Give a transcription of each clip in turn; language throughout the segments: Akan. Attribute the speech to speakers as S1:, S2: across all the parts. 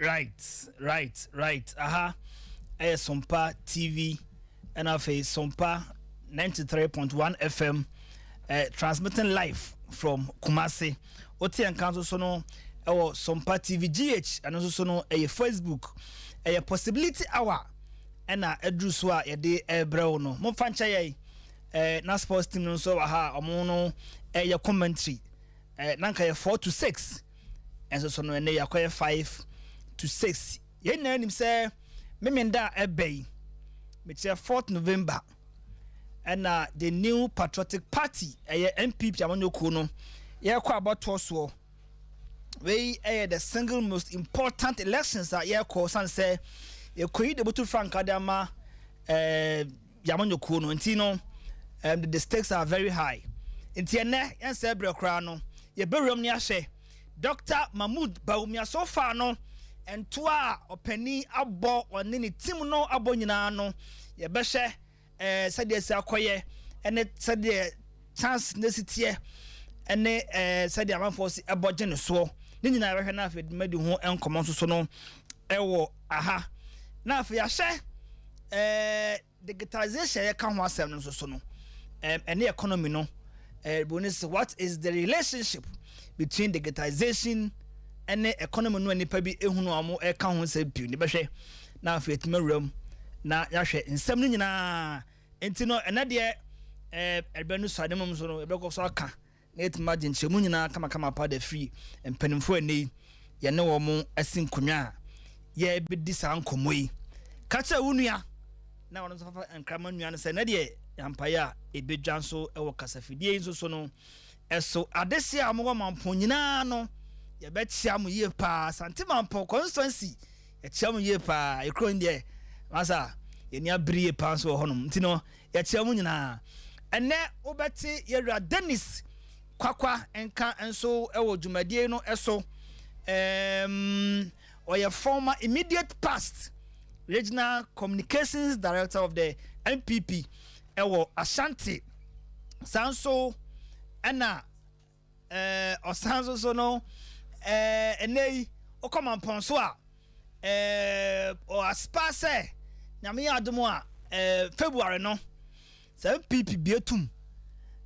S1: Right. Aha, ɛyɛ Sompa TV ɛna afei Sompa 93.1 FM, transmitting live from Kumasi. Wote yɛn nka nso so no ɛwɔ Sompa TV GH, ɛno nso so no ɛyɛ Facebook. Ɛyɛ Possibility Hour ɛna ɛduru so a yɛde ɛrebrɛ wo no. Momfa nkyɛ yɛn na sports team no nso wɔ ha a ɔmo no ɛyɛ commentary. Na nka yɛ 4 to 6, ɛnso so no ɛnɛ yɛakɔyɛ 5 to 6. Yɛn nyinaa nim sɛ Memenda a ɛbɛ yi, mekyerɛ 4th November, ɛna the New Patriotic Party, ɛyɛ NPP amanyɔkuo no, yɛrekɔ abɔtoɔ soɔ. Wei ɛyɛ the single most important elections a yɛrekɔ, san sɛ yɛkɔyi de butu frankaa de ama yamanyɔkuo no. Nti no the stakes are very high. Nti ɛnɛ yɛnsɛ berɛ koraa no, yɛbɛwuram ne ahyɛ Dr Mahmood Bawumia. So far no, ntoa a ɔpanin abɔ, ɔne ne team no abɔ nyinaa no, yɛbɛhyɛ sɛdeɛ si akɔyɛ, ɛne sɛdeɛ chance ne si teɛ, ɛne sɛdeɛ amanfoɔ si ɛbɔ gye ne soɔ ne nyinaa yɛbɛhwɛ. Na afei dwumadi ho nkɔmmɔ nso so no ɛwɔ aha. Na afei yɛahyɛ digitalization a yɛka ho asɛm no nso so no, ɛne economy no boni sɛ what is the relationship between digitization ɛne economy no a nipa bi ehunu a wɔn ɛka ho nsɛm pii ne bɛhwɛ. Na afei etuma wura mu na yɛahwɛ nsɛm no nyinaa. Nti no ɛnɛ deɛ ɛbɛ no so ade mu nso no, ɛbɛkɔ so aka na yɛtumi agye nkyɛnmu nyinaa kamakama pa da firi mpanimfoɔ. Ɛnɛ yi yɛne wɔn asi nkonnwa a yɛbɛdi saa nkɔmmɔ yi. Ka kyerɛ wo nua na ɔno nso fafa nkrama nua no sɛ ɛnɛ deɛ yɛampaeɛ a ɛbɛdwa nso ɛwɔ kasafidie yi nso so no ɛso. Adehye a wɔwɔ Mampɔn nyinaa no, yɛbɛkyia mo yie paa. Sante Mampɔn constituency, yɛkyia mo yie paa. Ekuro yi deɛ masa yɛni abere yie paa nso wɔ hɔnom. Nti no yɛkyia mo nyinaa. Ɛnɛ wobɛte yɛwura Dennis Kwakwa nka nso ɛwɔ dwumadie no ɛso. Ɔyɛ former immediate past regional communications director of the NPP ɛwɔ Ashanti. Saa nso ɛna ɔsan nso so no ɛnɛ yi ɔkɔ Mampɔn so a ɔaspa sɛ Nyame yɛ adom a February no sɛ NPP bie tum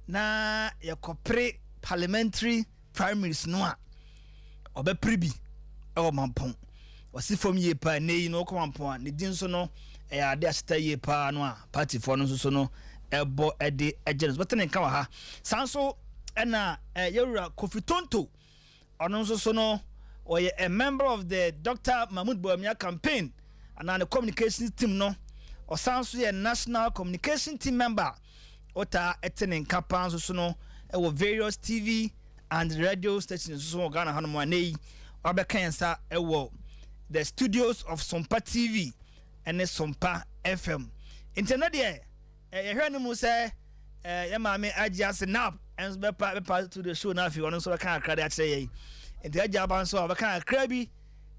S1: na yɛkɔpere parliamentary primaries no a, ɔbɛpere bi ɛwɔ Mampɔn. Ɔsi fam yie paa. Ɛnɛ yi no ɔkɔ Mampɔn a, ne din nso no ɛyɛ ade ahyeta yie paa no a partyfoɔ no nso so no ɛbɔ ɛde ɛgye no so. Bɛtɛ ne nka wɔ ha. Saa nso ɛna yɛwura Kofi Tonto, ɔno nso so no ɔyɛ a member of the Dr Mahmood Bawumia campaign anaa ne communication team no. Ɔsan so yɛ national communication team member. Ɔtaa ɛte ne nka paa nso so no ɛwɔ various TV and radio stations nso so wɔ Ghana hanom. A ne yi wabɛka yɛn nsa ɛwɔ the studios of Sompa TV ɛne Sompa FM. Nti ɛno deɛ yɛhwɛ no mu sɛ yɛ maame agye ase nap ɛnso bɛpa to the show. Na afei ɔno nso bɛka akra de akyerɛ yɛn. Nti agye aba nso a ɔbɛka akra bi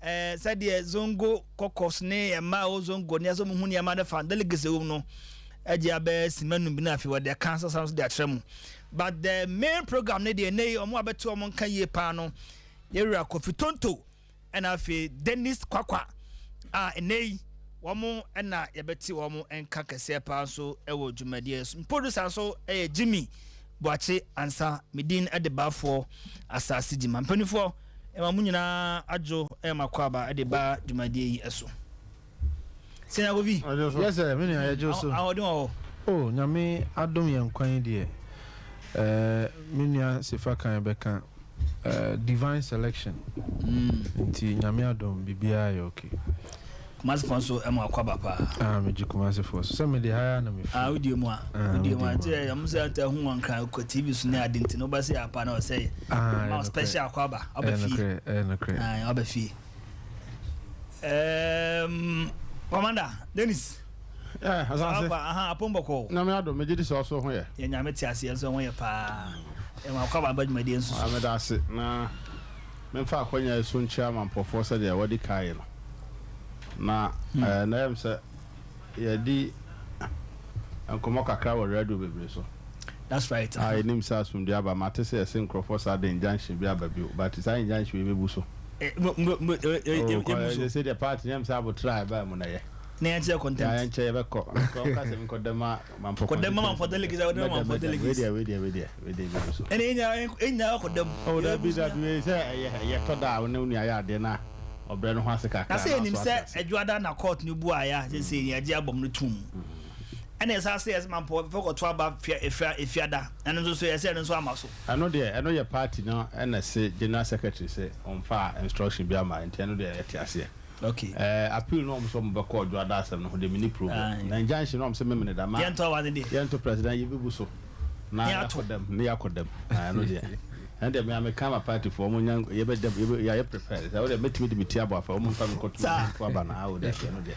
S1: sɛdeɛ zongo kɔkɔs ne mmaa a ɛwɔ zongo ne ɛsɛ ɔmo hu nneɛma ne fa delegates ɛwɔ mu no, agye abɛɛ sima num bi. Na afei wɔde aka nso san so de akyerɛ mu. But the main program ne deɛ, ne yi ɔmo abɛto ɔmo nka yie paa no, yɛwura Kofi Tonto ɛna afei Dennis Kwakwa a ɛnɛ yi wɔn ɛna yɛbɛte wɔn nka kɛseɛ paa nso ɛwɔ dwumadie so. Producer nso ɛyɛ Jimmy Buakye Ansa. Medin ɛde baafoɔ asase gyima. Mpanimfoɔ, ɛma mo nyinaa adwo, ɛma kɔ aba ɛde ba dwumadie yi ɛso. Sɛnea Kofi.
S2: Yes sir, me nua, yɛgye wo so.
S1: Ahoɔden wɔ hɔ?
S2: Oh, Nyame adom yɛn kwan deɛ, me nua Sefa kan bɛka divine selection. Nti Nyame adom, biribiara yɛ okay.
S1: Kumasefoɔ nso ɛma akɔ aba paa.
S2: Ah, megye Kumasefoɔ so sɛ mede ha na mefiri.
S1: Ah, wodie mu a.
S2: Ah,
S1: wodie mu a
S2: wodie mu a.
S1: Nti ɔmo sɛ nti ɛho wɔn kra kɔ TV so ne ade. Nti no woba sɛ apa na ɔsɛ
S2: Ah,
S1: ma
S2: ɛyɛ
S1: special akɔ aba ɔba
S2: ɛyɛ
S1: fie.
S2: Nokorɛ, ɛyɛ nokorɛ.
S1: Ah, ɔba fie. Commander Dennis.
S3: Asase.
S1: Akɔ aha apɔmbɔkɔ.
S3: Nyame adom, megye di sɛ ɔso ho yɛ.
S1: Yɛ Nyame te ase, yɛn nso ho yɛ paa. Ɛma akɔ aba dwumadie nso so.
S3: Ah, meda ase na memfa akwanya yi so nkyia amampɔfoɔ sɛdeɛ wɔde kaeɛ no. Na na ɛyɛ me sɛ yɛdi nkɔmmɔ kakra wɔ radio bebree so.
S1: That's right.
S3: A yɛnim sɛ asomdwe aba. Mate sɛ yɛse nkurɔfoɔ saa de injunction bi aba bio, but saa injunction yi bɛbu so.
S1: Yɛmu so.
S3: Sɛ deɛ party yɛm sɛ abotra a ɛbaa mu na yɛ.
S1: Na yɛn kyerɛ contempt.
S3: Yɛn kyɛ yɛbɛkɔ. Nkɔ nka sɛ nkɔ dɛm a mampɔ.
S1: Kɔ dɛm ma mampɔ delegates a wɔdɛm mampɔ delegates.
S3: Wei deɛ wei deɛ wei deɛ wei deɛ yɛbɛbu so.
S1: Ɛna yɛn nyinaa kɔ dɛm.
S3: Oh dabi dabi wei sɛ ɛyɛ ɛyɛ tɔ da a wo ne wo nua yɛ adeɛ na ɔbrɛ no ho ase kakra.
S1: Na sɛ yɛnim sɛ Adwoada na court no bu ayɛ a sɛ yɛn agye abɔm no tum. Ɛna yɛsan sɛ yɛsɛ mampɔ fɛ kɔto aba fia efia efiada ɛno nso so yɛsɛ ɛno nso ama so.
S3: Ɛno deɛ ɛno yɛ party no ɛna se general secretary se ɔnfaa instruction bi ama nti ɛno deɛ yɛte aseɛ.
S1: Okay.
S3: Ɛɛ appeal no wɔn sɛ wɔn bɛkɔ ɔdwoada asɛm no ho deɛ menni problem. Na injunction no wɔn sɛ memene da ma.
S1: Yɛnto aba no deɛ.
S3: Yɛnto president yɛbɛbu so. Na yɛakɔ dɛm ne yɛakɔ dɛm. Ɛno deɛ ɛno deɛ mea meka ma party foɔ wɔn nya yɛbɛ dɛm yɛbɛ yɛayɛ prepared sɛ wɔdeɛ mɛtumi de me ti abɔ afa wɔn mfa me nkɔto to aba no awo deɛ ɛno deɛ.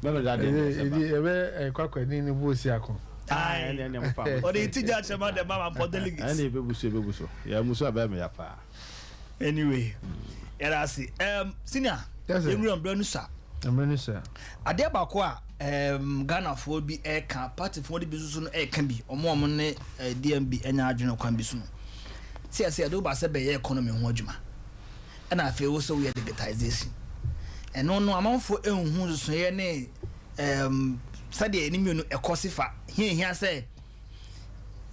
S3: Memene da deɛ deɛ
S2: sɛ ba. Ɛbɛ kwakwani ne bu osi ako.
S1: Ɔde ti gya kyerɛ ma dɛm ma mampɔ delegates.
S3: Ɛne yɛbɛbu so yɛbɛbu so yɛn mu so abɛɛ me ya paa.
S1: Anyway, yɛda ase. Senior, yɛnwura mmerɛ no sua.
S2: Mmerɛ no sua.
S1: Adeɛ baako a Ghanafoɔ bi ɛreka, partyfoɔ no bi nso so no ɛreka bi, wɔn a wɔn ne DMB anya adwene kwan bi so no, sɛ yɛsɛ yɛde wo ba sɛ bɛyɛ economy ho adwuma, ɛna afei wo sɛ woyɛ digitization. Ɛno no amanfoɔ ɛnhu nsusueɛ ne sɛdeɛ ne mmienu ɛkɔ si fa, hia hia sɛ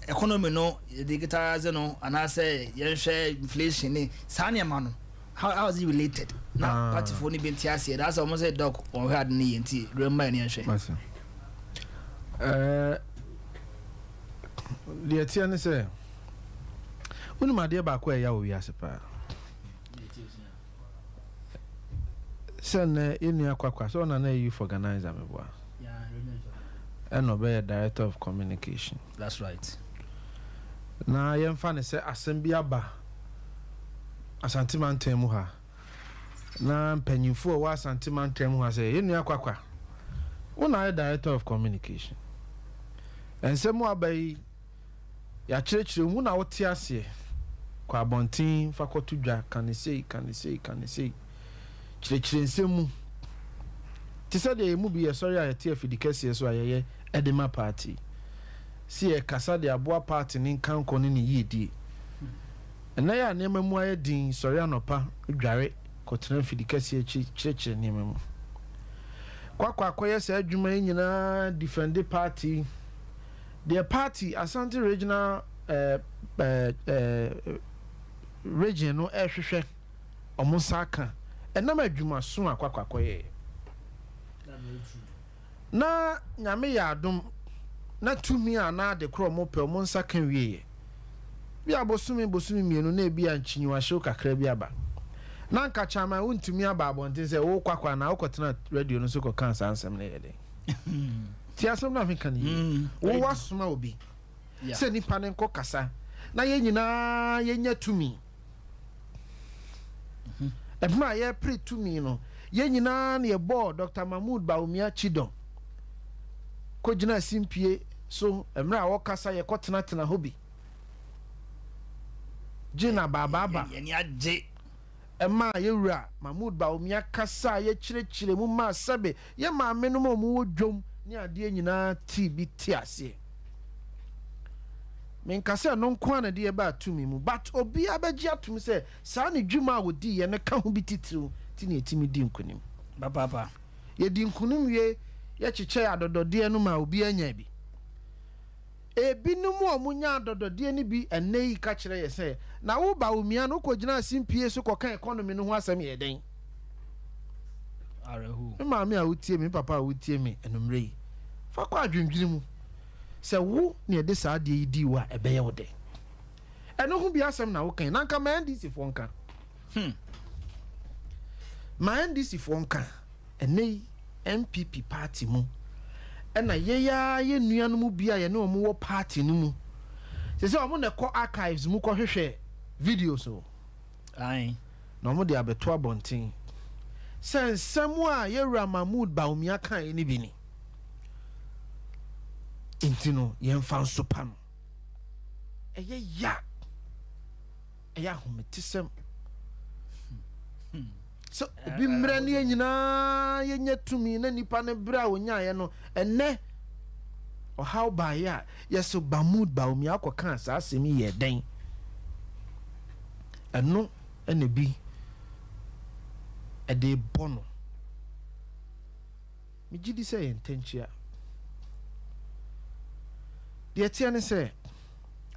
S1: economy no digitize no anaasɛ yɛnhwɛ inflation ne saa nneɛma no, how is it related na ah. partyfoɔ no bi nte aseɛ daa sɛ wɔn sɛ dɔk wɔn hwɛ ade no yɛ nti rema yɛ ne yɛnhwɛ.
S2: Deɛ teɛ ne sɛ wonim adeɛ baako a ɛya wɔ wiase paa sɛ nnɛ yɛnnua kwakwa sɛ ɔna na youth organizer meboa ɛna ɔbɛyɛ director of communication.
S1: That's right.
S2: Na yɛmfa ne sɛ asɛm bi aba Asante mantam mu ha na mpanyimfo a ɛwɔ Asante mantam mu ha sɛ yɛnnua kwakwa wo na ayɛ director of communication, nsɛm aba yi yɛakyerɛkyerɛ mu na wote aseɛ, kɔ abɔnten fa kɔto dwa, ka ne sei, ka ne sei, ka ne sei, kyerɛkyerɛ nsɛm mu te sɛ deɛ yɛn mu bi yɛsɔre a yɛte afidi kɛseɛ so a yɛyɛ ɛde ma party si yɛkasa de aboa party ne nkankɔ ne ne yiedie. Ɛnɛ yɛ a nneɛma mu ayɛ din, sɔre anɔpa dware kɔtena afidi kɛseɛ akyi kyerɛkyerɛ nneɛma mu. Kwakwa akɔyɛ saa adwuma yi nyinaa defend party deɛ party Asante regional region no ɛrehwehwɛ ɔmo nsa aka ɛnam adwumaso a kwakwa akɔyɛɛ. Na Nyame yɛ adom na tumi a na ade korɔ ɔmo pɛ ɔmo nsa ka wieɛ. Bi a bosome bosome mmienu na ebi a nkyinyiwahyew kakra bi aba. Na nka Chairman wontumi aba abɔnten sɛ wo kwakwa anaa wokɔtena radio no so kɔkaa saa nsɛm no yɛ dɛn? Ti asɛm no a meka no yie. Wo wasoma obi sɛ nipa no nkɔ kasa na yɛn nyinaa yɛnya tumi. Ɛberɛ a yɛrepere tumi no, yɛn nyinaa na yɛbɔɔ Dr. Mahmood Bawumia kyidɔm kɔgyinaa simpie so mmerɛ a ɔrekasa, yɛkɔtenatena hɔ bi gye na baabaaba.
S1: Yɛn ani agye.
S2: Ɛmaa yɛn wura Mahmood Bawumia kasa a yɛkyerɛkyerɛ mu maa sɛbe yɛn maamenom a wɔwɔ dwom ne adeɛ nyinaa tee bi te aseɛ. Menka sɛ ɛno nko ara na ɛde yɛn baa tumi mu, but obiara bɛgye atom sɛ saa ne dwuma a wɔdiiɛ no ka ho bi titiriw nti na yɛtumi dii nkonim.
S1: Papaapa.
S2: Yɛdii nkonim wie, yɛkyekyɛɛ adɔdɔdeɛ no maa obiara nyaa bi. Ebinom a wɔnyaa adɔdɔdeɛ no bi ɛnnɛ yi ka kyerɛ yɛn sɛ, Na wo Bawumia no, wokɔgyinaa simpie so kɔkaa economy no ho asɛm yɛɛ dɛn?
S1: Awerɛhow.
S2: Me maame a wotie me, me papa a wotie me anwummerɛ yi, fa kɔ adwendwene mu. Sɛ wo na yɛde saa adeɛ yi dii wo a, ɛbɛyɛ wo dɛn? Ɛno ho bi asɛm na woka yi, na anka ma NDC foɔ nka. Ma NDC foɔ nka. Ɛnnɛ yi, NPP party mu, ɛna yɛn ara yɛn nuanom bi a yɛne wɔn wɔ party no mu, sɛ sɛ wɔn na ɛkɔ archives mu kɔhwehwɛ videos o.
S1: Ae.
S2: Na wɔde abɛto abɔnten sɛ nsɛm a Yɛwura Mahmood Bawumia kaeɛ no bi ni. Nti no, yɛmfa nsopa no. Ɛyɛ ya. Ɛyɛ ahometesɛm sɛ obi mmerɛ ne yɛn nyinaa yɛnya tumi na nipa no berɛ a ɔnyaeɛ no ɛnɛ ɔhaw baeɛ a yɛso Mahmood Bawumia akɔkaa saa asɛm yi yɛ dɛn? Ɛno ɛna bi Ɛde rebɔ no. Megye di sɛ ɛyɛ ntɛnkyea. Deɛ ɛteɛ ne sɛ,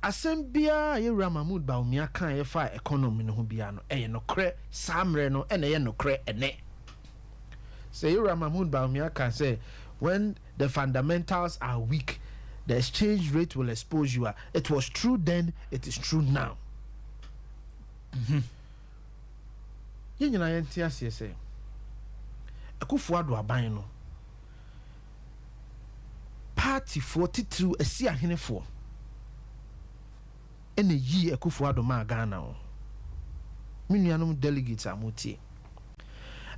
S2: asɛm biara a Yɛwura Mahmood Bawumia kaeɛ faa economy no ho biara no, ɛyɛ nokorɛ saa mmerɛ no ɛna ɛyɛ nokorɛ ɛnnɛ. Sɛ Yɛwura Mahmood Bawumia ka sɛ when the fundamentals are weak, the exchange rate will expose you a, it was true then, it is true now. Yɛn nyinaa yɛnte aseɛ sɛ Akufo Addo aban no paatifoɔ titiriw asi ahenefoɔ ɛna yii Akufo Addo maa Ghana o. Me nuanom delegates a motie.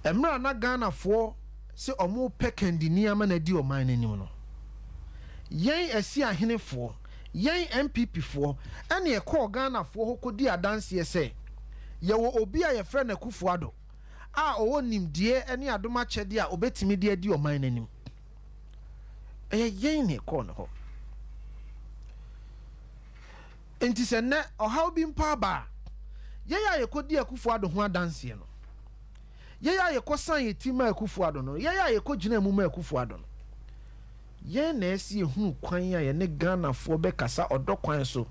S2: Mmerɛ a na Ghanafoɔ sɛ wɔrepɛ kandini ama no adi ɔman no anim no, yɛn asi ahenefoɔ, yɛn NPP foɔ ɛna ɛkɔɔ Ghanafoɔ hɔ kɔdii adanseɛ sɛ yɛwɔ obi a yɛfrɛ no Akufo Addo a ɔwɔ nimdeɛ ne adom akyɛdeɛ a ɔbɛtumi de adi ɔman no anim. Ɛyɛ yɛn na ɛkɔɔ ne hɔ. Enti sɛ nnɛ ɔhaw bi mpo aba a, yɛn a yɛkɔdi Akufo Addo ho adanseɛ no, yɛn a yɛkɔsan yɛn ti maa Akufo Addo no, yɛn a yɛkɔgyinaa mu maa Akufo Addo no, yɛn na ɛsɛ yɛhunu kwan a yɛne Ghanafoɔ bɛkasa ɔdɔ kwan so,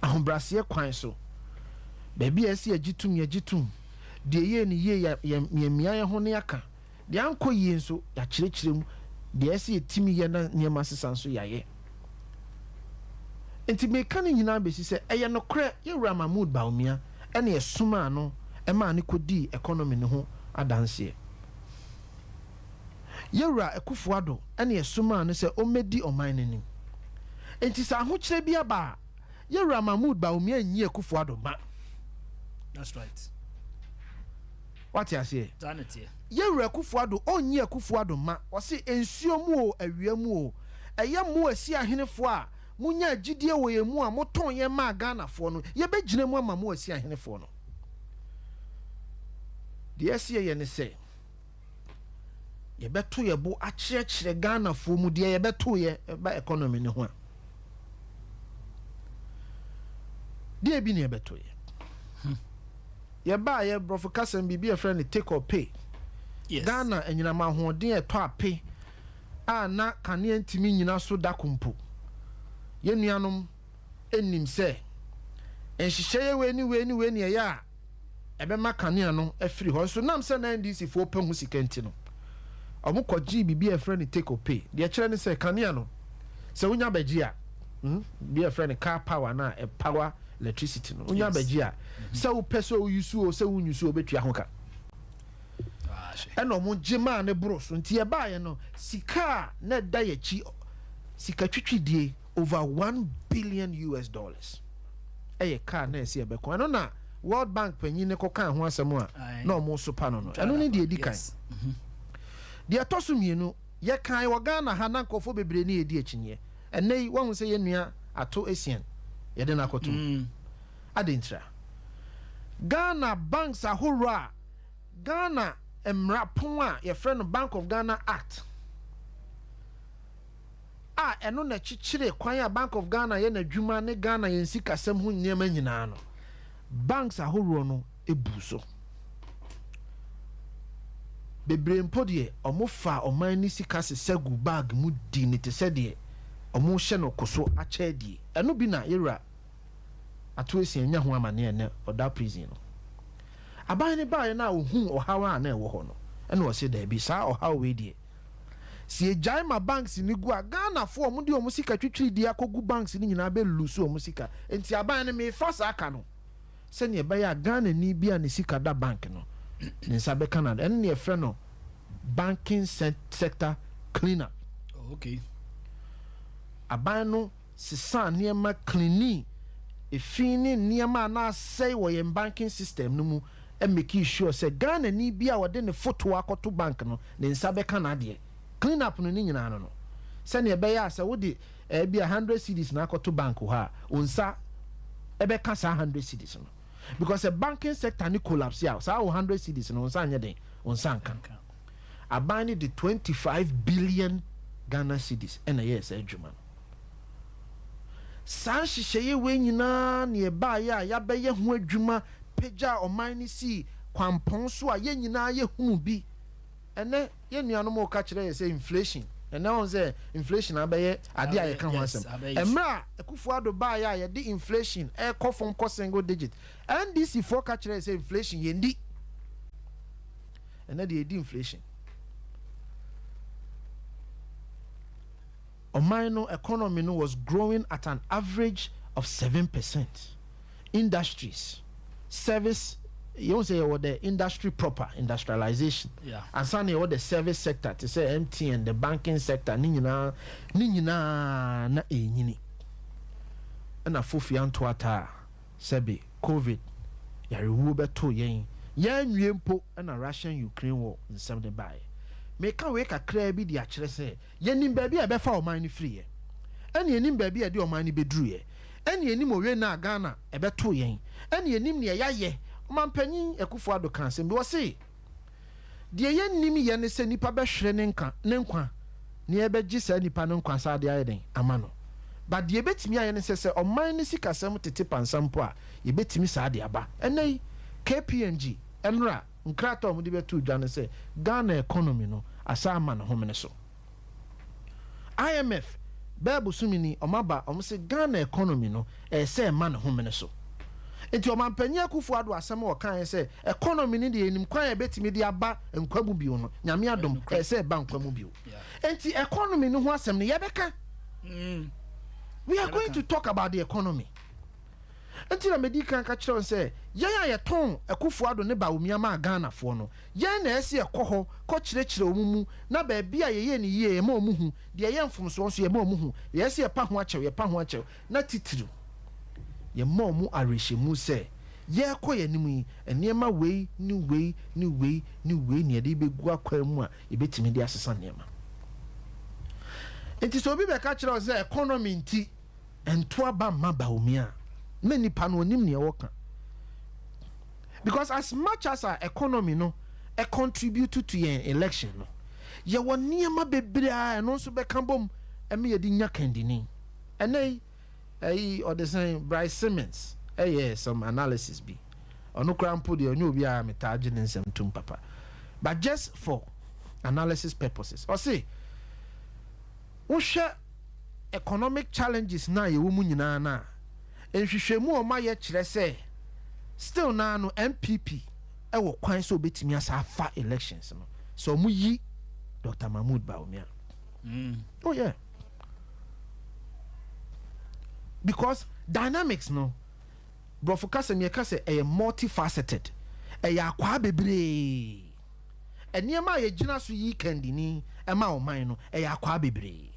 S2: ahobrɛaseɛ kwan so. Baabi a ɛsɛ yɛgye tom, yɛgye tom. Deɛ ɛyɛɛ no yie, yɛmia yɛn ho na yɛaka. Deɛ ankɔ yie nso, yɛakyerɛkyerɛ mu. Deɛ ɛsɛ yɛtumi yɛ na nneɛma sesa nso, yɛayɛ. Enti meka ne nyinaa bɛsi sɛ, ɛyɛ nokorɛ, yɛn Wura Mahmood Bawumia na yɛsomaa no maa no kɔdii economy no ho adanseɛ. Yɛn Wura Akuffo Addo na yɛsomaa no sɛ ɔmmɛdi ɔman no anim. Enti sɛ ahokyerɛ bi aba a, Yɛn Wura Mahmood Bawumia nyi Akuffo Addo mma.
S1: That's right.
S2: Wate aseɛ?
S1: Saa na ɛteɛ.
S2: Yɛn Wura Akuffo Addo ɔnyi Akuffo Addo mma. Ɔse nsuo mu o, awia mu o, ɛyɛ mo Asiahenefoɔ a monyaa gyidie wɔ yɛn mu a motɔn yɛn maa Ghanafoɔ no, yɛbɛgyina mu ama mo Asiahenefoɔ no. Deɛ ɛsɛ yɛyɛ ne sɛ, yɛbɛto yɛn bo akyerɛkyerɛ Ghanafoɔ mu deɛ yɛbɛtoeɛ ɛba economy no ho a. Deɛ bi na yɛbɛtoeɛ. Yɛbaeɛ, borɔfo kasa mu biribi a yɛfrɛ no take or pay.
S1: Yes.
S2: Ghana anyinam ahoɔden a ɛtɔ ape a na kanea ntumi nnyina so da ko mpo. Yɛn nuanom nnim sɛ nhyehyɛeɛ wei ne wei ne wei na ɛyɛ a ɛbɛma kanea no afiri hɔ. Nso nam sɛ na NDC foɔ pɛ ho sika nti no, wɔn kɔgyee biribi a yɛfrɛ no take or pay. Deɛ ɛkyerɛ ne sɛ kanea no, sɛ wonya bɛgye a, biribi a yɛfrɛ no car power no a ɛpower electricity no, wonya bɛgye a, sɛ wopɛ sɛ wo use o, sɛ wo use o, wobɛtua ho ka. Ɛna wɔn gye maa ne boro so. Nti yɛbaeɛ no, sika a na ɛda yɛn akyi, sika twitwidie over 1 billion US dollars ɛyɛ kaa na ɛsɛ yɛbɛkɔ. Ɛno na World Bank panyin ne kɔkaa ho asɛm a na ɔmo sopa no. Ɛno ne deɛ ɛdi kan. Deɛ ɛtɔ so mmienu, yɛkan wɔ Ghana ha na nkurɔfoɔ bebree ne yɛdi akyinnyeɛ. Ɛnnɛ yi, wahu sɛ yɛn nua Ato Essien, yɛde no akɔto mu. Adɛn ntira? Ghana banks ahoroɔ a Ghana mmara pon a yɛfrɛ no Bank of Ghana Act a ɛno na ɛkyekyere kwan a Bank of Ghana yɛ n'adwuma ne Ghana yɛn sikasɛm ho nneɛma nyinaa no, banks ahoroɔ no ebu so. Bebree mpo deɛ, ɔmo fa ɔman ne sika sesa gu bag mu di ne te sɛ deɛ ɔmo hyɛ no koso akyɛ adie. Ɛno bi na yɛwura Ato Essien nya ho amaneɛ ɛnɛ ɔda prison no. Aban ne baeɛ no a ohuu ɔhaw a na ɛwɔ hɔ no, ɛna ɔse daabi, saa ɔhaw wei deɛ, sɛ yɛgyae ma banks no gu a, Ghanafoɔ a wɔde wɔn sika twitwiridie akɔgu banks no nyinaa bɛ lose wɔn sika. Nti aban no mefa saa ka no sɛnea ɛbɛyɛ a Ghanani bi a ne sika da bank no ne nsa bɛka no. Ɛno ne yɛfrɛ no banking sector clean up.
S1: Oh, okay.
S2: Aban no sesa nneɛma, clean efi ne nneɛma a na asɛe wɔ yɛn banking system no mu, make sure sɛ Ghanani bi a ɔde ne foto akɔto bank no ne nsa bɛka n'adeɛ. Clean up no ne nyinaa no, sɛnea ɛbɛyɛ a sɛ wode ɛbi a 100 cedis na akɔto bank hɔ a, wo nsa ɛbɛka saa 100 cedis no, because sɛ banking sector ne collapse a, saa wo 100 cedis no, wo nsa nyɛ den, wo nsa nka. Aban no de 25 billion Ghana cedis ɛna ɛyɛɛ saa adwuma no. Saa nhyehyɛeɛ wei nyinaa ne ɛbaeɛ a yɛabɛyɛ ho adwuma pagya ɔman no sii. kwampɔn so a yɛn nyinaa yɛhunu bi. Ɛnɛ yɛn nuanom reka kyerɛ yɛ sɛ inflation, ɛnɛ wɔn sɛ inflation abɛyɛ adeɛ a yɛka ho asɛm. Mmerɛ a Akufo Addo baeɛ a yɛde inflation ɛrekɔ fam kɔ single digit, NDC foɔ ka kyerɛ yɛ sɛ inflation yɛndi. Ɛnɛ deɛ yɛdi inflation. Ɔman no economy no was growing at an average of 7%. Industries, service, yɛhu sɛ yɛwɔ the industry proper, industrialization, ansa na yɛwɔ the service sector te sɛ MTN, the banking sector, ne nyinaa ne nyinaa na ɛrenyini. Ɛna fofia ntoata a sɛbe covid yarewuo bɛtoo yɛn, yɛanwie mpo ɛna Russian Ukraine war nsɛm no baeɛ. Meka wei kakraa bi de akyerɛ sɛ yɛnim baabi a yɛbɛfa ɔman no firiiɛ, ɛne yɛnim baabi a yɛde ɔman no bɛduruiɛ, ɛne yɛnim owe no a Ghana ɛbɛtoo yɛn, ɛne yɛnim neɛ yɛayɛ. Ɔmanpanyin Akufo Addo kaa asɛm bi, ɔse, Deɛ yɛnnim yɛ ne sɛ nipa bɛhwere ne nka ne nkwa na yɛbɛgye saa nipa no nkwa saa de ayɛ dɛn ama no. But deɛ yɛbɛtumi ayɛ ne sɛ, sɛ ɔman no sikasɛm tete pansam mpo a, yɛbɛtumi saa de aba. Ɛnnɛ yi, KPMG, nnora, Nkrataa a wɔde bɛtoo dwa ne sɛ Ghana economy no asan ama ne homene so. IMF, bɛyɛ bosome ni wɔaba, wɔse Ghana economy no ɛyɛ sɛ ɛma ne homene so. Nti Ɔmanpanyin Akufo Addo asɛm a ɔkaeɛ sɛ economy no deɛ yɛnim kwan a yɛbɛtumi de aba nkwa mu bio no, Nyame adom ɛyɛ sɛ ɛba nkwa mu bio. Nti economy no ho asɛm no yɛbɛka. We are going to talk about the economy. Enti na medii kan ka kyerɛɛ wɔn sɛ, yɛn a yɛtɔn Akufo Addo ne Bawumia maa Ghanafoɔ no, yɛn na ɛsɛ yɛkɔ hɔ kɔkyerɛkyerɛ wɔn mu na baabi a yɛyɛɛ no yie yɛma wɔn hu, deɛ ɛyɛ mfomsoɔ nso yɛma wɔn hu, deɛ ɛsɛ yɛpa ho akyɛw yɛpa ho akyɛw, na titiriw yɛma wɔn awerɛhyɛmu sɛ yɛrekɔ yɛn anim yi, nneɛma wei ne wei ne wei ne wei na yɛde rebɛgu akwan mu a yɛbɛtumi de asesa nneɛma. Enti sɛ obi bɛka kyerɛ wo sɛ economy nti, Ɛnto aba mma Bawumia na nipa no onim nea ɔka because as much as our economy no contribute to yɛn election no yɛwɔ nneɛma bebree a ɛno nso bɛka bom ɛma yɛde nya kandini. Ɛnɛ yi ɛyi ɔde sɛn Bryce Simmons ɛyɛ some analysis bi, ɔno koraa mpo deɛ ɔnyɛ obi a metaa gye ne nsɛm tom papa, but just for analysis purposes ɔse wohwɛ economic challenges no a yɛwɔ mu nyinaa no a, nhwehwɛmu a wɔayɛ kyerɛ sɛ still no ara no NPP wɔ kwan sɛ wɔbɛtumi asa afa elections no sɛ wɔyi Doctor Mahmood Bawumia. Oh yeah. Because dynamics no, borɔfo kasa mu yɛka sɛ ɛyɛ multifaceted, ɛyɛ akwaa bebree. Nneɛma a yɛgyina so yi kandini ma ɔman no, ɛyɛ akwaa bebree.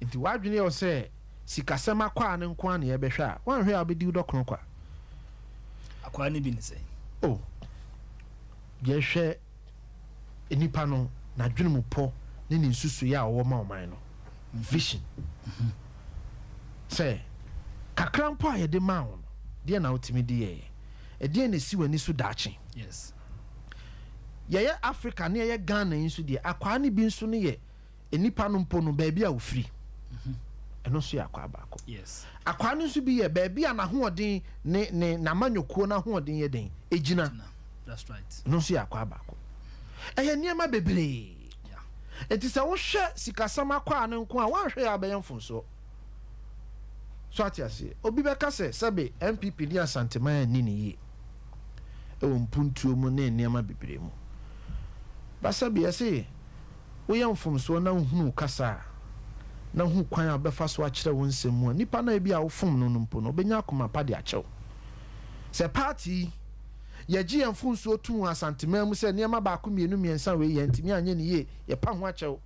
S2: Nti w'adwene yɛ wo sɛ sikasɛm akwaa no nko ara na yɛbɛhwɛ a, woanhwɛ a wobɛdi wo dɔkono kwa.
S1: Akwaa no bi ne sɛn?
S2: Oh, yɛhwɛ nipa no n'adwene mu pɔ ne ne nsusuiɛ a ɔwɔ ma ɔman no, vision. Sɛ kakra mpo a yɛde maa wo no, deɛ na wotumi de yɛeɛ? Ɛdeɛn na ɛsi w'ani so daakye?
S1: Yes.
S2: Yɛyɛ Africa ne yɛyɛ Ghana yi nso deɛ, akwaa no bi nso no yɛ nnipa no mpo no baabi a wɔfiri. Ɛno nso yɛ akwaa baako.
S1: Yes.
S2: Akwaa no nso bi yɛ baabi a n'ahoɔden ne ne n'amanyɔkuo no ahoɔden yɛ den ɛgyina.
S1: Gyina. That's right.
S2: Ɛno nso yɛ akwaa baako. Ɛyɛ nneɛma bebree.
S1: Yeah.
S2: Nti sɛ wohwɛ sikasɛm akwaa no nko a, woanhwɛ yɛ a wobɛyɛ mfomsoɔ. So ate aseɛ? Obi bɛka sɛ sɛbe NPP ne Asanteman anni no yie wɔ mpuntuo mu ne nneɛma bebree mu. But sɛbe yɛse woyɛ mfomsoɔ na wohunu wo kasa a, na hu kwan a wobɛfa so akyerɛ wo nsɛm mu a, nipa no a ebia wofom no no mpo no, ɔbɛnya akoma pa de akyɛ wo. Sɛ party yi, yɛgye yɛn mfomsoɔ tom wɔ Asanteman mu sɛ nneɛma baako, mmienu, mmiɛnsa wei yɛantumi anyɛ no yie, yɛpa ho akyɛ wo.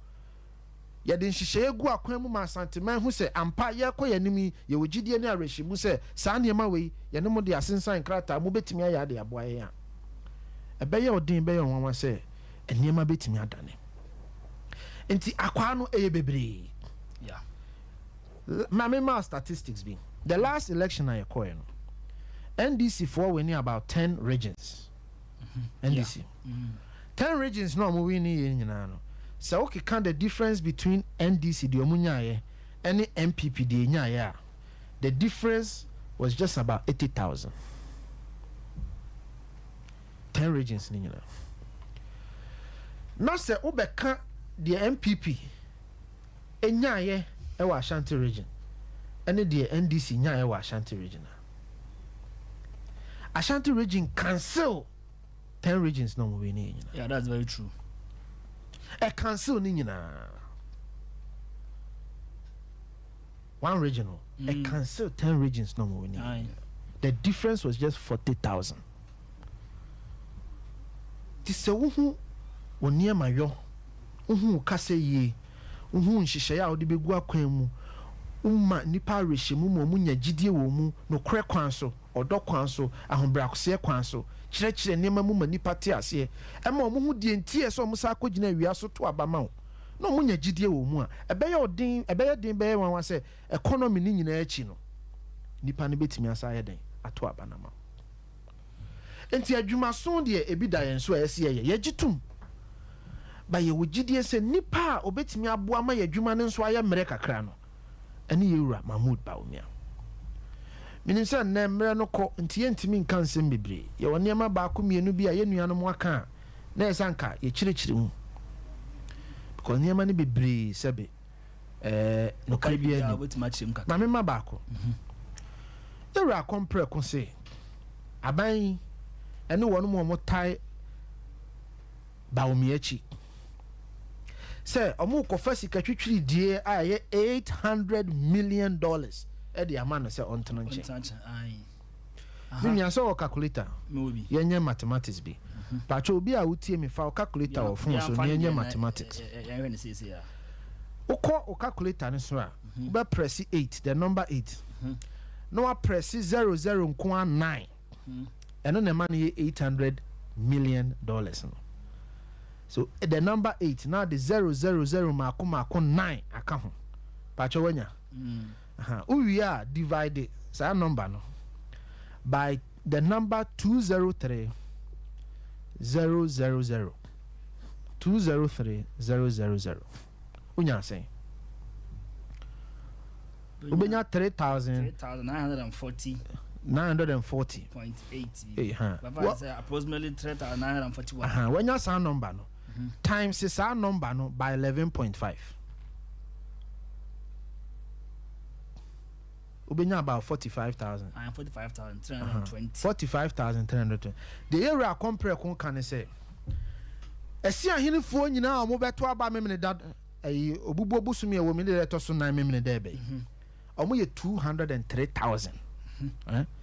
S2: Yɛde nhyehyɛeɛ gu akwan mu ma Asanteman hu sɛ ampa yɛrekɔ yɛn anim yi, yɛwɔ gyidie ne awerɛhyɛmu sɛ saa nneɛma wei, yɛne mo de asensan nkrataa, mobɛtumi ayɛ ade aboa yɛn a, ɛbɛyɛ ɔden, ɛbɛyɛ nwanwa sɛ nneɛma bɛtumi adane. Nti akwaa no ɛyɛ bebree.
S1: Yeah.
S2: Ma me maa statistics bi. The last election a yɛkɔɛ no, NDC foɔ winning about 10 regions. NDC. 10 regions na ɔmo winning yɛ nyinaa no, sɛ wokeka the difference between NDC deɛ ɔmo nyaeɛ ɛne NPP deɛ nyaeɛ a, the difference was just about 80,000. 10 regions no nyinaa. Na sɛ wobɛka deɛ NPP nyaeɛ wɔ Ashanti region ɛne deɛ NDC nyaeɛ wɔ Ashanti region a, Ashanti region cancel 10 regions na ɔmo wei ne yɛ nyinaa.
S1: Yeah, that's very true.
S2: Ɛ cancel ne nyinaa. One region o, ɛ cancel 10 regions na ɔmo wei ne yɛ nyinaa. The difference was just 40,000. Nti sɛ wohu wo nneɛma yɔ, wohu wo kasa yie, wohu nhyehyɛeɛ a wode bɛgu akwan mu, woma nnipa awerɛhyɛmu ma wɔnya gyidie wɔ wo mu, nokorɛ kwan so, ɔdɔ kwan so, ahobrɛaseɛ kwan so, kyerɛkyerɛ nneɛma mu ma nnipa te aseɛ, ɛma wɔhu deɛ nti a ɛsɛ sɛ wɔsan kɔgyina awia so to aba ma wo, na wɔnya gyidie wɔ wo mu a, ɛbɛyɛ wo den, ɛbɛyɛ den bɛyɛ nwanwa sɛ economy no nyinaa akyi no, nnipa no bɛtumi asan ayɛ dɛn ato aba no ama wo. Enti adwumaso deɛ ebi da yɛn so a ɛsɛ yɛyɛ. Yɛgye tom. But yɛwɔ gyidie sɛ nipa a ɔbɛtumi aboa ma yɛn adwuma no nso ayɛ mmerɛ kakra no ɛne yɛn wura Mahmood Bawumia. Menim sɛ nnɛ mmerɛ no kɔ nti yɛntumi nka nsɛm bebree. Yɛwɔ nneɛma baako mmienu bi a yɛn nuanom aka a na ɛsɛ sɛ anka yɛkyerɛkyerɛ mu because nneɛma no bebree sɛbe ɛɛ nokorɛ biara nnim. Ma memma baako. Yɛn wura Akɔmprɛko se aban yi ne wɔn a wɔtae Bawumia akyi sɛ wɔrekɔfa sika twitwiridie a ɛyɛ $800 million de ama no sɛ ɔntena nkyɛn. Me nua sɛ ɔwɔ calculator, yɛnyɛ mathematics bi. Pakyɛ obi a wotie me fa wo calculator wɔ phone so na yɛnyɛ mathematics. Wokɔ wo calculator no so a, wobɛ press 8, the number 8, na waprɛse zero zero nko ara nine. Ɛno na ɛma no yɛ $800 million no. So the number 8 na de zero zero zero mmaako mmaako nine aka ho. Pakyɛ wanya? Aha. Wowie a divide saa number no by the number 203000. 203000. Wonya sɛn? Wobɛnya 3940.
S1: 940.8
S2: bi.
S1: Approximately 3941.
S2: Wanya saa number no. Times saa number no by 11.5. Wobɛnya about 45,000.
S1: 45,320.
S2: 45,320. Deɛ yɛwura akɔmprɛko ka ne sɛ, ɛsi ahenefoɔ nyinaa a wɔbɛto aba memene da ɛyi obubuo bosomi a ɛwɔ mu ne deɛ ɛtɔ so nan memene da ɛbɛ yi. Wɔn yɛ 203,000.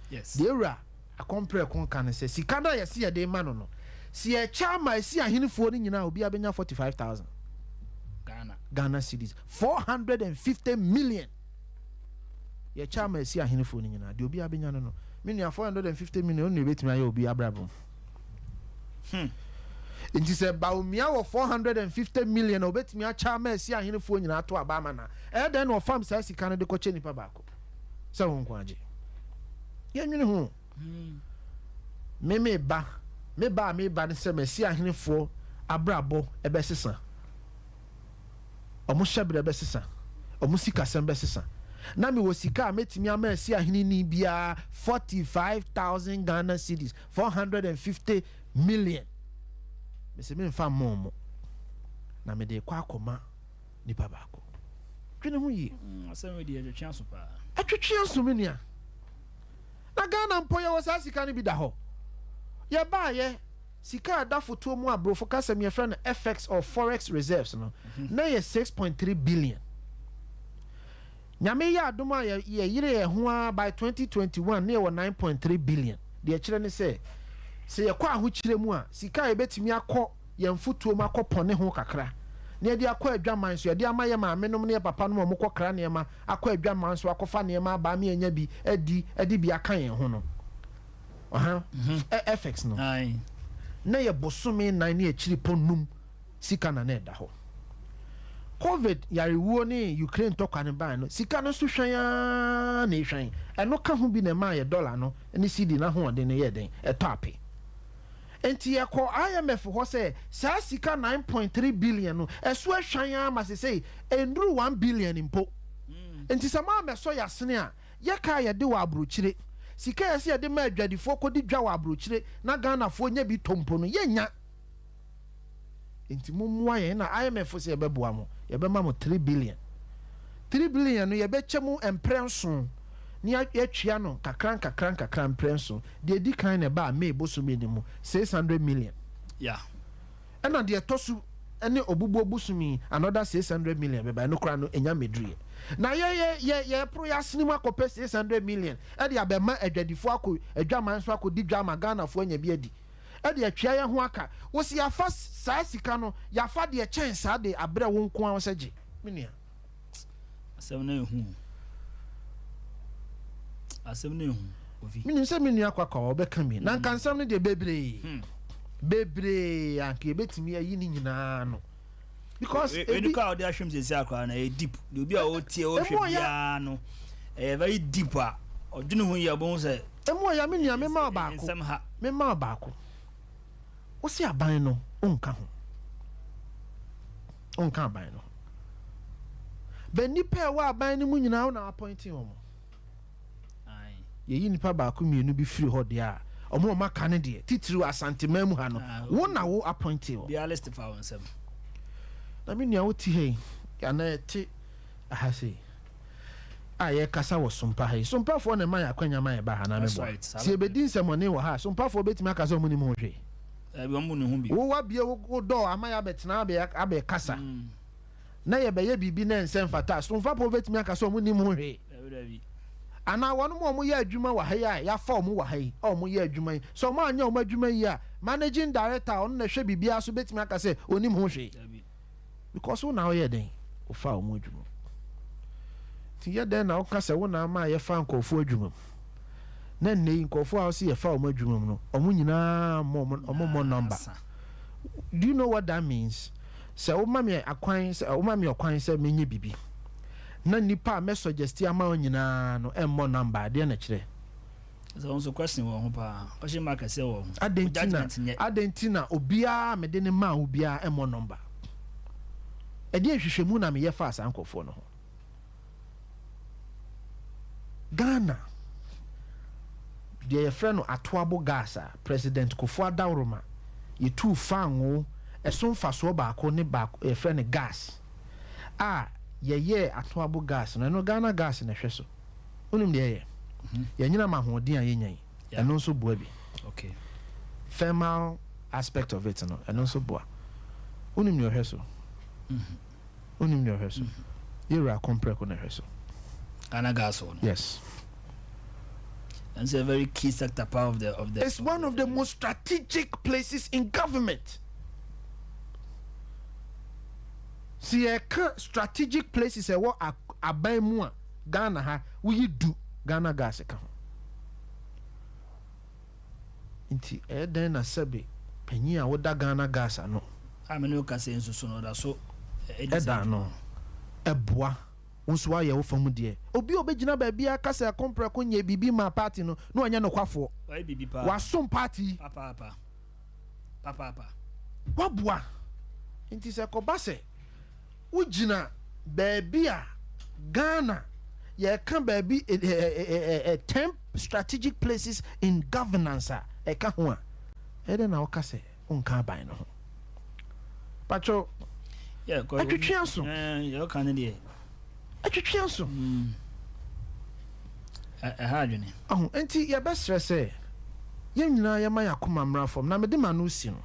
S1: Yes.
S2: Deɛ ewura akɔmprɛko ka ne sɛ sika no a yɛsi yɛde ma no no, si yɛkyɛ ama esi ahenefoɔ no nyinaa obiara bɛnya 45,000.
S1: Ghana.
S2: Ghana cedis 450 million. Yɛkyɛ ama esi ahenefoɔ no nyinaa deɛ obiara bɛnya no no. Me nua 450 million onua ebetumi ayɛ obi abrabɔ mu. Nti sɛ Bawumia wɔ 450 million a obetumi akyɛ ama esi ahenefoɔ nyinaa to aba ama na ɛyɛ dɛn na ɔfam saa sika no de kɔkyɛ nipa baako sɛ wɔn nko agye. Yɛnwene ho. Me me ba, me ba a me ba ne sɛ masi ahenefoɔ abrabɔ ɛbɛsesa. Ɔmo hyɛbrɛ bɛsesa. Ɔmo sikasɛm bɛsesa. Na mewɔ sika a mɛtumi ama asi aheneni biara 45,000 Ghana cedis, 450 million. Mese memfa mma ɔmo. Na mede kɔ akɔma nipa baako. Dwene ho yie.
S1: Asɛm wei deɛ ɛtwetwe aso paa.
S2: Ɛtwetwe aso me nua. Na Ghana mpo yɛwɔ saa sika no bi da hɔ. Yɛbaayɛ sika a ɛda fotoɔ mu a aborɔfo kasɛm yɛfrɛ no FX or forex reserves no na yɛ 6.3 billion. Nyame yɛ adom a yɛyere yɛn ho ara by 2021 na yɛwɔ 9.3 billion. Deɛ ɛkyerɛ ne sɛ sɛ yɛkɔ ahokyerɛ mu a sika a yɛbɛtumi akɔ yɛn fotoɔ mu akɔ pɔne ho kakra na yɛde akɔ adwaman so yɛde ama yɛ maame nom ne yɛ papa nom a wɔkɔ kra nneɛma akɔ adwaman so akɔfa nneɛma aba ama yɛnya bi adi de bi aka yɛn ho no. Ɔha FX no na yɛ bosome 4 ne akyiri pɔ 5 sika na na ɛda hɔ. Covid yarewuo ne Ukraine ntɔkwa no bae no sika no nso hwan ara na ehwan. Ɛno ka ho bi na ɛmaa yɛ dollar no ne cedi n'ahoɔden no yɛɛ dɛn ɛtɔ ape. Nti yɛkɔ IMF hɔ sɛ saa sika 9.3 billion no ɛso ahwan ara ma sesei ɛnduru 1 billion mpo. Nti sɛ moammɛsɔ yɛasene a yɛka a yɛde wɔ aburokyire. Sika a ɛsɛ yɛde ma adwadifoɔ kɔdi dwa wɔ aburokyire na Ghanafoɔ nya bi tɔ mpo no, yɛnnya. Enti mommoa yɛn na IMF sɛ yɛbɛboa mo, yɛbɛma mo 3 billion. 3 billion no, yɛbɛkyɛ mu mprɛ nson na yɛatwia no nkakra nkakra nkakra mprɛ nson. Deɛ ɛdi kan na ɛbaa May bosome no mu, 600 million. Ɛna deɛ ɛtɔ so ne Obubuo bosome, another 600 million bɛba. Ɛno koraa no ɛnya mmɛduruyɛ na yɛ yɛ yɛporo yɛ asene mu akɔpɛ 600 million ɛde abɛma adwadifoɔ akɔ adwaman so akɔdi dwa ama Ghanafoɔ anya bi adi, ɛde atwia yɛn ho aka. Wosi yafa saa sika no, yafa deɛ kyɛn saa de abrɛ wo nko ara sɛ gye, me nua.
S1: Asɛm no ehu, asɛm no ehu, Ovi.
S2: Menim sɛ me nua Kwakwa a ɔbɛka mi na nka nsɛm no deɛ bebree bebree anka yɛbɛtumi ayi ne nyinaa no because
S1: ebi
S2: ebi
S1: kɔ a ɔde ahwɛm sɛsi akora na ɛyɛ deep deɛ obi a ɔtie ɔhwɛ
S2: Emu ɔya-
S1: biara no, ɛyɛ very deep a ɔdwene ho yie a ɔbɛhu sɛ
S2: emu ɔya. Me nua, mema wo baako.
S1: Nsɛm ha.
S2: Mema wo baako. Wosi aban no wonka ho, wonka aban no ho bɛ nipa a ɛwɔ aban no mu nyinaa wo na appointing wɔn. Yɛyi nipa baako mmienu bi firi hɔ deɛ a, ɔmo a ɔmo aka no deɛ, titiriw Asanteman mu ha no, wo na wo appointing wɔn.
S1: Biara list fa wɔn nsɛm.
S2: Na me nua, wote ha yi anaa ɛte aha sei a yɛkasa wɔ Sompa ha yi, Sompafoɔ na ɛma yɛ akwanya ma yɛba ha na
S1: That's
S2: meboa
S1: right, saa
S2: sɛ yɛbɛdi nsɛmmɔne wɔ ha a, Sompafoɔ bɛtumi aka sɛ ɔmo nim ho hwee?
S1: Ɛbi wɔn mu ne ho bi.
S2: Wo wabie wo dɔɔ ama yɛ abɛtena abɛkasa na yɛbɛyɛ biribi na ɛnsɛ mfata a, Sompafoɔ bɛtumi aka sɛ ɔmo nim ho hwee?
S1: Dabi, dabi.
S2: Anaa wɔn mu a wɔyɛ adwuma wɔ ha yi a yɛafa wɔn wɔ ha yi a wɔyɛ adwuma yi, sɛ wɔn anyɛ wɔn adwuma yi a, managing director a ɔno na ɛhwɛ biribiara so bɛtumi aka sɛ onim ho hwee?
S1: Dabi.
S2: Because wo na woyɛ den wofa wɔn adwuma mu, nti yɛ dɛn na woka sɛ wo na ama a yɛfa nkurɔfoɔ adwuma mu, na nnɛ yi nkurɔfoɔ a wɔsi yɛfa wɔn adwuma mu no, wɔn nyinaa mmɔ wɔn mmɔ number?
S1: Asa.
S2: Do you know what that means? Sɛ woma me akwan sɛ woma me ɔkwan sɛ menyɛ bibi na nipa a mɛ suggest ama wo nyinaa no ɛmmɔ number, adeɛ na kyerɛ.
S1: Sɛ wɔn nso question wɔ ho paa, question mark kɛseɛ wɔ ho.
S2: Adɛn nti na
S1: Judgement nyɛ.
S2: Adɛn nti na obiara mede ne maa wo biara ɛmmɔ number? Ɛdeɛ nhwehwɛmu na meyɛ faa saa nkurɔfoɔ no ho? Ghana deɛ, yɛfrɛ no Atoabo Gas a President Kufuor adaworoma yɛtuu fango ɛso mfasoɔ baako ne baako yɛfrɛ no gas a yɛyɛɛ Atoabo Gas no. Ɛno Ghana Gas na ɛhwɛ so. Wonim deɛ ɛyɛ yɛnyina ma ahoɔden a yɛnya yi, ɛno nso boa bi. Thermal aspect of it no, ɛno nso boa. Wonim deɛ ɔhwɛ so? Wonim deɛ ɔhwɛ so? Yɛwura Kɔmprɛko na ɛhwɛ so.
S1: Ghana Gas wɔ no.
S2: Yes.
S1: And it's a very key sector part of the.
S2: It's one of the most strategic places in government. Si yɛka strategic places ɛwɔ aban mu a, Ghana ha, woyi du, Ghana Gas ka ho. Nti ɛyɛ dɛn na sɛbe panyin a woda Ghana Gas ano
S1: A me ne wo kasa yi nso so no, ɔda so ɛdi saa
S2: ɛda
S1: dwuma
S2: no
S1: no.
S2: Ɛboa wo nso woayɛ wo fam deɛ. Obi a obɛgyina baabi a kasa ɛkɔmprɛko nyɛ biribi ma party no na ɔnyɛ nokwafoɔ.
S1: Wayɛ biribi paa.
S2: Wasom party yi.
S1: Papaapa. Papaapa.
S2: Waboa. Nti sɛ kɔba sɛ wogyina baabi a Ghana yɛka baabi 10 strategic places in governance a ɛka ho a, ɛdɛ na woka sɛ wonka aban no ho patro?
S1: Yeah,
S2: Atwitwe aso.
S1: Yɛ ɔka ne deɛ.
S2: Atwitwe aso.
S1: Ɛha adwene.
S2: Ɔho nti yɛbɛsrɛ sɛ yɛn nyinaa yɛma yɛ akoma mmra fam. Na mede ma no si no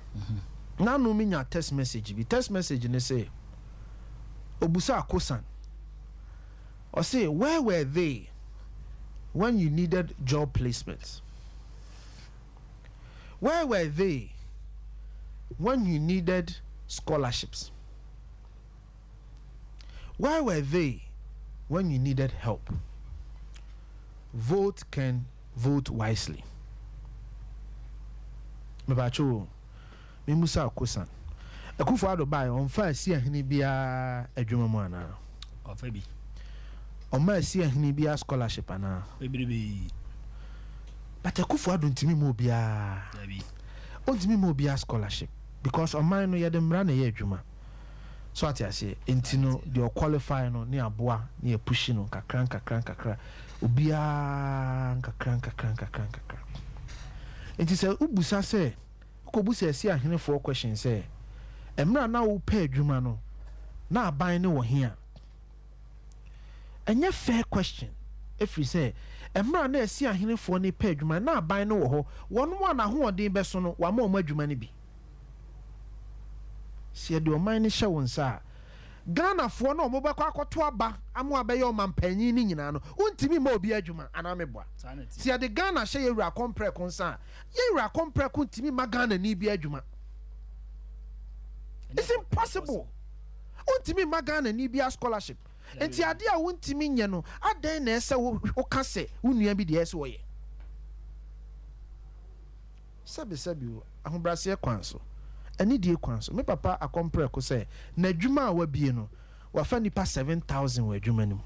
S2: n'ano, menya text message bi. Text message ne sɛ obusa akosan, ɔse, "Where were they when you needed job placements? Where were they when you needed scholarships? Where were they when you needed help? Vote can vote wisely." Mebakyɛ o, memusa akosan, Akufo Addo baeɛ, ɔmfa asi ahene biara adwuma mu anaa?
S1: Ɔfa bi.
S2: Ɔma asi ahene biara scholarship anaa?
S1: Bebrebe.
S2: But Akufo Addo ntumi ma obiara.
S1: Dabi.
S2: Ɔntumi ma obiara scholarship because ɔman no, yɛde mmara na ɛyɛ adwuma. So ate aseɛ? Nti no deɛ ɔqualify no ne aboa ne yɛpush no nkakra nkakra nkakra, obiara nkakra nkakra nkakra nkakra. Nti sɛ wobusa sɛ wokɔbusa asi ahenefoɔ question sɛ mmerɛ na wopɛ adwuma no na aban ne wɔ he a, ɛnyɛ fair question, ɛfiri sɛ mmerɛ na asi ahenefoɔ ne pɛ adwuma na aban no wɔ hɔ, wɔn a n'ahoɔden bɛso no wama wɔn adwuma no bi. Sɛ yɛde ɔman no hyɛ wo nsa a, Ghanafoɔ no a wɔbɛkɔ akɔto aba ama abɛyɛ ɔmampanyin no nyinaa no, wontumi mma obi adwuma anaa meboa? Sɛ yɛde Ghana hyɛ yɛwura Kɔmprɛko nsa a, yɛwura Kɔmprɛko ntumi mma Ghana ni bi adwuma. It's impossible. Wontumi mma Ghana ni bi a scholarship. Nti adeɛ a wontumi nyɛ no, adɛn na ɛsɛ woka sɛ wo nua bi deɛ ɛsɛ wɔyɛ? Sɛbisɛbi o, ahobrɛaseɛ kwan so, anidie kwan so, me papa Akɔmprɛko sɛ n'adwuma a wabie no, wafa nipa 7,000 wɔ adwuma no mu.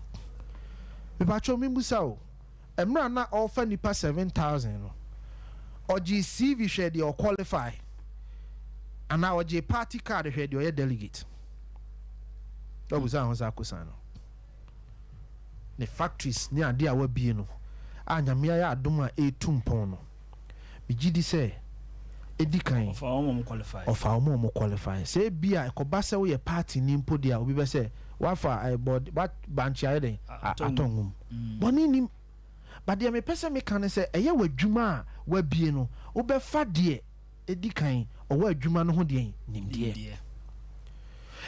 S2: Mepatwɛ, membusa o, mmerɛ na ɔrefa nipa 7,000 no, ɔgye CV hwɛ deɛ ɔqualify anaa ɔgye party card hwɛ deɛ ɔyɛ delegate? Ɔbusa ho saa kosan no ne factories ne adeɛ a wabie no a Nyame ayɛ adom a ɛretu mpɔn no, megye di sɛ ɛdi kan
S1: ɔfa wɔn a qualify.
S2: Ɔfa wɔn a wɔn qualify. Sɛ ebi a ɛkɔba sɛ woyɛ party ni mpo deɛ a, obi bɛ sɛ wafa ɛbɔ wa bankye ayɛ dɛn
S1: atɔ
S2: atɔ nwom bɔnne nim. But deɛ mepɛ sɛ meka ne sɛ ɛyɛ w'adwuma a wabie no, wobɛfa deɛ ɛdi kan ɔwɔ adwuma no ho deɛ nimdeɛ.
S1: Nimdeɛ.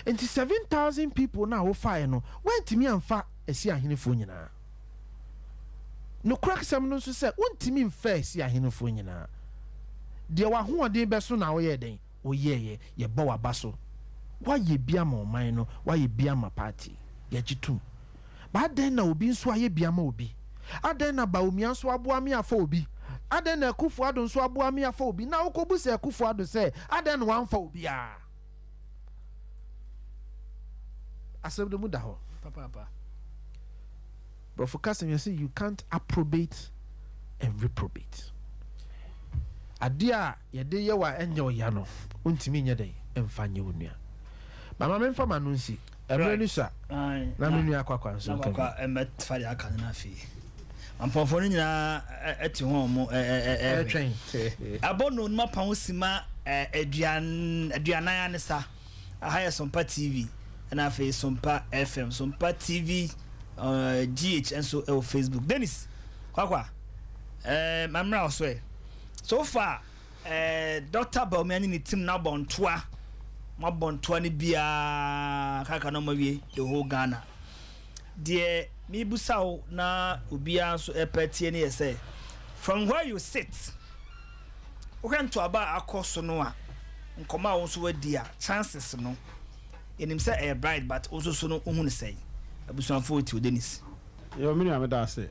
S2: Nti 7,000 people na wofaeɛ no, woantumi amfa asi ahenefoɔ nyinaa. Nokorɛ sɛm no nso sɛ wontumi mfa asi ahenefoɔ nyinaa. Deɛ w'ahoɔden bɛso na woyɛɛ dɛn woyɛɛyɛ. Yɛbɔ w'aba so, woayɛ bi ama ɔman no, woayɛ bi ama party, yɛgye tom. Ba adɛn na obi nso ayɛ bi ama obi? Adɛn na Bawumia nso aboa me afa obi? Adɛn na Akufo Addo nso aboa me afa obi na wokɔbu sɛ Akufo Addo sɛ adɛn na wamfa obiara? Asɛm no mu da hɔ.
S1: Papaapa.
S2: Borɔfo kasa yɛ sɛ you can't approbate and reprobate. Adeɛ a yɛde yɛ wa ɛnyɛ ɔya no, wontumi nyɛ dɛn ɛmfa nyɛ wo nua. Mama memfa ma no nsi ɛberɛ no sua na me nua Kwakwa nso
S1: na
S2: nka bi.
S1: Kwakwa ɛmɛfa deɛ aka no no afei ampɔfoɔ no nyinaa ɛte ho a ɔmo ɛhwɛ.
S2: Ɛtwɛn.
S1: Abɔ no onum apam sima 40 ane sa. Aha yɛ Sompa TV ɛna afei Sompa FM, Sompa TV GH nso ɛwɔ Facebook. Dennis Kwakwa, mamra ɔso ɛ. So far Dr. Bawumia ne ne team na abɔ ntoa, mo abɔ ntoa no biara kaka na ɔmo awie the whole Ghana. Deɛ mibusa wo na obiara nso ɛpɛ tie ne yɛ sɛ, from where you sit, wohwɛ ntoaba a akɔ so no a, nkɔmɔ a wo nso wadi a, chances no yɛnim sɛ ɛyɛ bright, but wo nso so no wohu no sɛe? Abusuafoɔ ti o, Dennis.
S3: Yo, me nua, meda ase.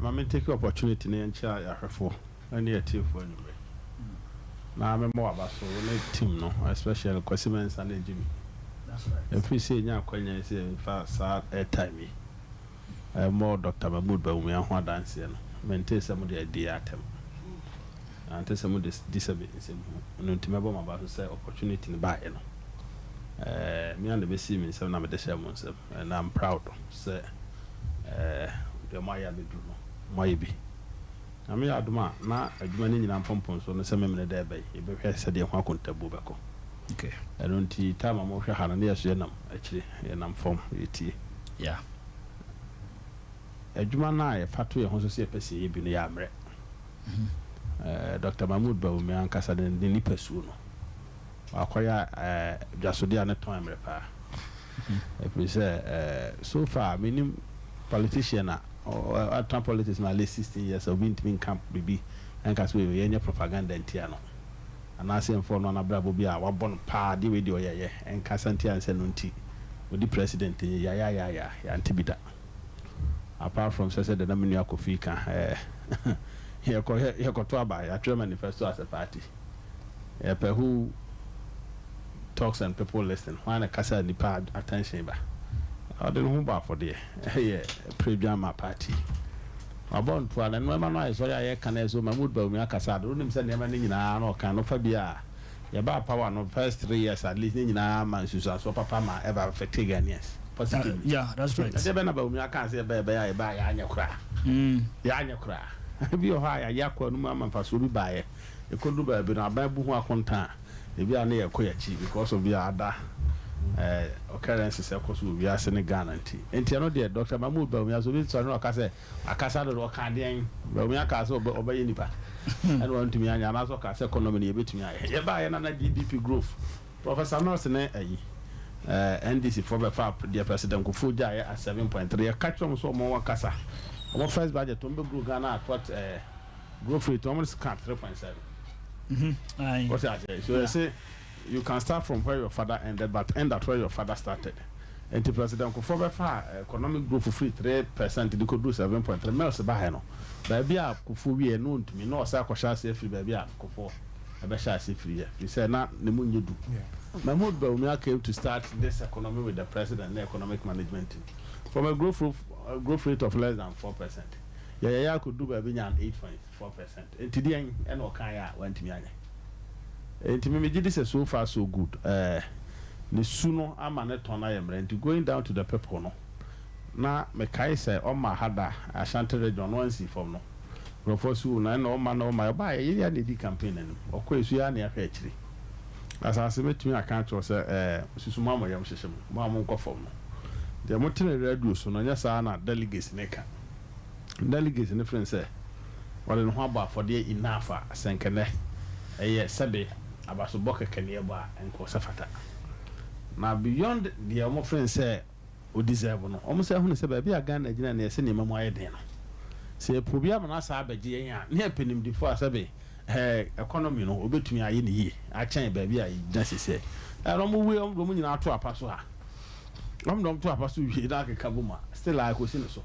S3: Ma me take opportunity ne yɛnkyɛ ahwɛfoɔ ne atiefoɔ anwummerɛ na memmɔ waba so, wo ne team no, especially Kwasi Mensah ne Jimmy. Ɛfiri sɛ yɛnya akwanya yi sɛ yɛmfa saa airtime yi mmɔ Dr. Mahmood Bawumia ho adanseɛ no, mente sɛ mode adi atɛm, ante sɛ mode di sɛ nsɛm ho no, nti mɛbɔ maba so sɛ opportunity no baeɛ no, me a na bɛsii me nsɛm na mede hyɛ mo nsɛm, and I'm proud sɛ deɛ moayɛ abɛduru no, moayɛ bi. Na meyɛ adom a na adwuma no nyinaa mpɔmpɔnsoɔ no sɛ memene dɛ ɛbɛyi yɛbɛhwɛ sɛdeɛ ho akontabuo bɛkɔ. Ɛno nti time a mohwɛ ha no ne yɛso yɛnam akyire, yɛnam fam, yɛtie adwuma no a yɛfa to yɛn ho so sɛ yɛpɛ sɛ yɛyɛ bi no, yɛ ammerɛ. Dr. Mahmood Bawumia ankasa ne nipa suo no wakɔyɛ dwasodeɛ a ne tɔn mmerɛ paa, ɛfiri sɛ so far menim politician a ɔtena politics no at least 16 years a obi ntumi nka biribi ɛnka sɛ yɛnyɛ propaganda ntia no anaasɛ mfa ɔno anabrabɔ bi a wabɔ no paa deɛ wei deɛ ɔyɛyɛ ɛnkasa ntia nsɛ no nti ɔdi president yɛ yayayaya, yɛante bi da, apart from sɛ de na me nua Kofi ka yɛkɔ yɛkɔto aba, yɛatwerɛ manifesto as a party, yɛpɛ who talks and people listen, hwan na kasa nipa attention ba. Ɔde ne ho bɔ afɔdeɛ ɛyɛ predwa ma party, wabɔ ntoa na nneɛma no ayɛ sɔre a yɛka no ɛso Mahmood Bawumia akasa ade wonim sɛ nneɛma no nyinaa na ɔka no fa bi a. Yɛbaa power no, first 3 years at least, ne nyinaa ma nsusuasoɔ papa ma ɛba affect Ghanaians positively.
S1: Yeah, that's right.
S3: Ɛdeɛ bɛ na Bawumia kaa sɛ yɛbɛyɛ bɛyɛ a yɛbaa yɛanyɛ koraa? Yɛanyɛ koraa bi wɔ hɔ a yɛayɛ akɔ no mu ama mfasoɔ bi baeɛ. Ɛkɔdu baabi no, aban bu ho akonta a, ebi a ne yɛkɔ yɛakyi because of bi a ada occurrences ɛkɔ so wɔ wiase ne Ghana. Nti ɛno deɛ, Dr Mahmood Bawumia so, obi sɔre na ɔka sɛ akasa dodo, ɔka adeɛn? Bawumia kaa sɛ ɔbɛyɛ nipa ɛna wɔntumi anyɛ, anaasɛ ɔka sɛ economy no yɛbɛtumi ayɛ. Yɛbaayɛ na GDP growth, Professor Mills ne ayi NDC foɔ bɛfa deɛ President Kufuor gyaeɛ at 7.3. Yɛka kyerɛ wɔn sɛ ɔmo wɔ kasa, ɔmo first budget ɔmo bɛ grow Ghana at what growth rate? Ɔmo ka 3.7. What I say, so they say you can start from where your father ended but end at where your father started. Nti President Kufuor bɛfa economic growth firi 3% de kɔduru 7.3. Mills baeɛ no, baabi a Kufuor wie no ntumi na ɔsɛ akɔhyɛ ase afiri baabi a Kufuor ɛbɛhyɛ ase firi yɛ fi sɛ na ne mu nyɛ du. Mahmood Bawumia came to start this economy with the president and the economic management team from a growth rate of less than 4%. Yɛyɛ akɔdu baabi nya 8.4%. Nti deɛn ɛna ɔka yɛ a wantumi anyɛ? Nti mi gye di sɛ so far so good. Ne su no ama ne tɔn ayɛ mmerɛ. Nti going down to the people no, na mekae sɛ ɔma ha da Ashanti Region no ansi fam no, nkurɔfoɔ so na ɛna ɔma na ɔma ɔbaa yɛ yɛ na edi campaign anim ɔkɔ esu yɛ na yɛahwɛ akyire asase. Mɛtumi aka akyerɛ sɛ susu mu ama yɛm hyehyɛ mu mo a mo nkɔ fam no deɛ, mo tene radio so no, nyɛ saa na delegates ne ka. Delegates ne fɛn sɛ wɔde ne ho abɔ afɔdeɛ enough a sɛnkɛnɛ ɛyɛ sɛbe abasobɔ kɛkɛ ne ɛbɔ a nkɔ sɛ fata na beyond deɛ wɔn fɛn sɛ o deserve no. Wɔn sɛ ɛhunu sɛ baabi a Ghana gyina ne yɛsɛ nneɛma mu ayɛ den no, sɛ epo bi ama n'asa abɛgye yɛn a, ne yɛ mpanimdifo a sɛbe economy no obetumi ayɛ ne yie akyɛn baabi a yɛgyina sisɛ. Ɛna wɔn wie, wɔn de wɔn nyinaa to apa so a, wɔn de wɔn to apa so wie na akeka bɔ mu a, still a ekosi ne so.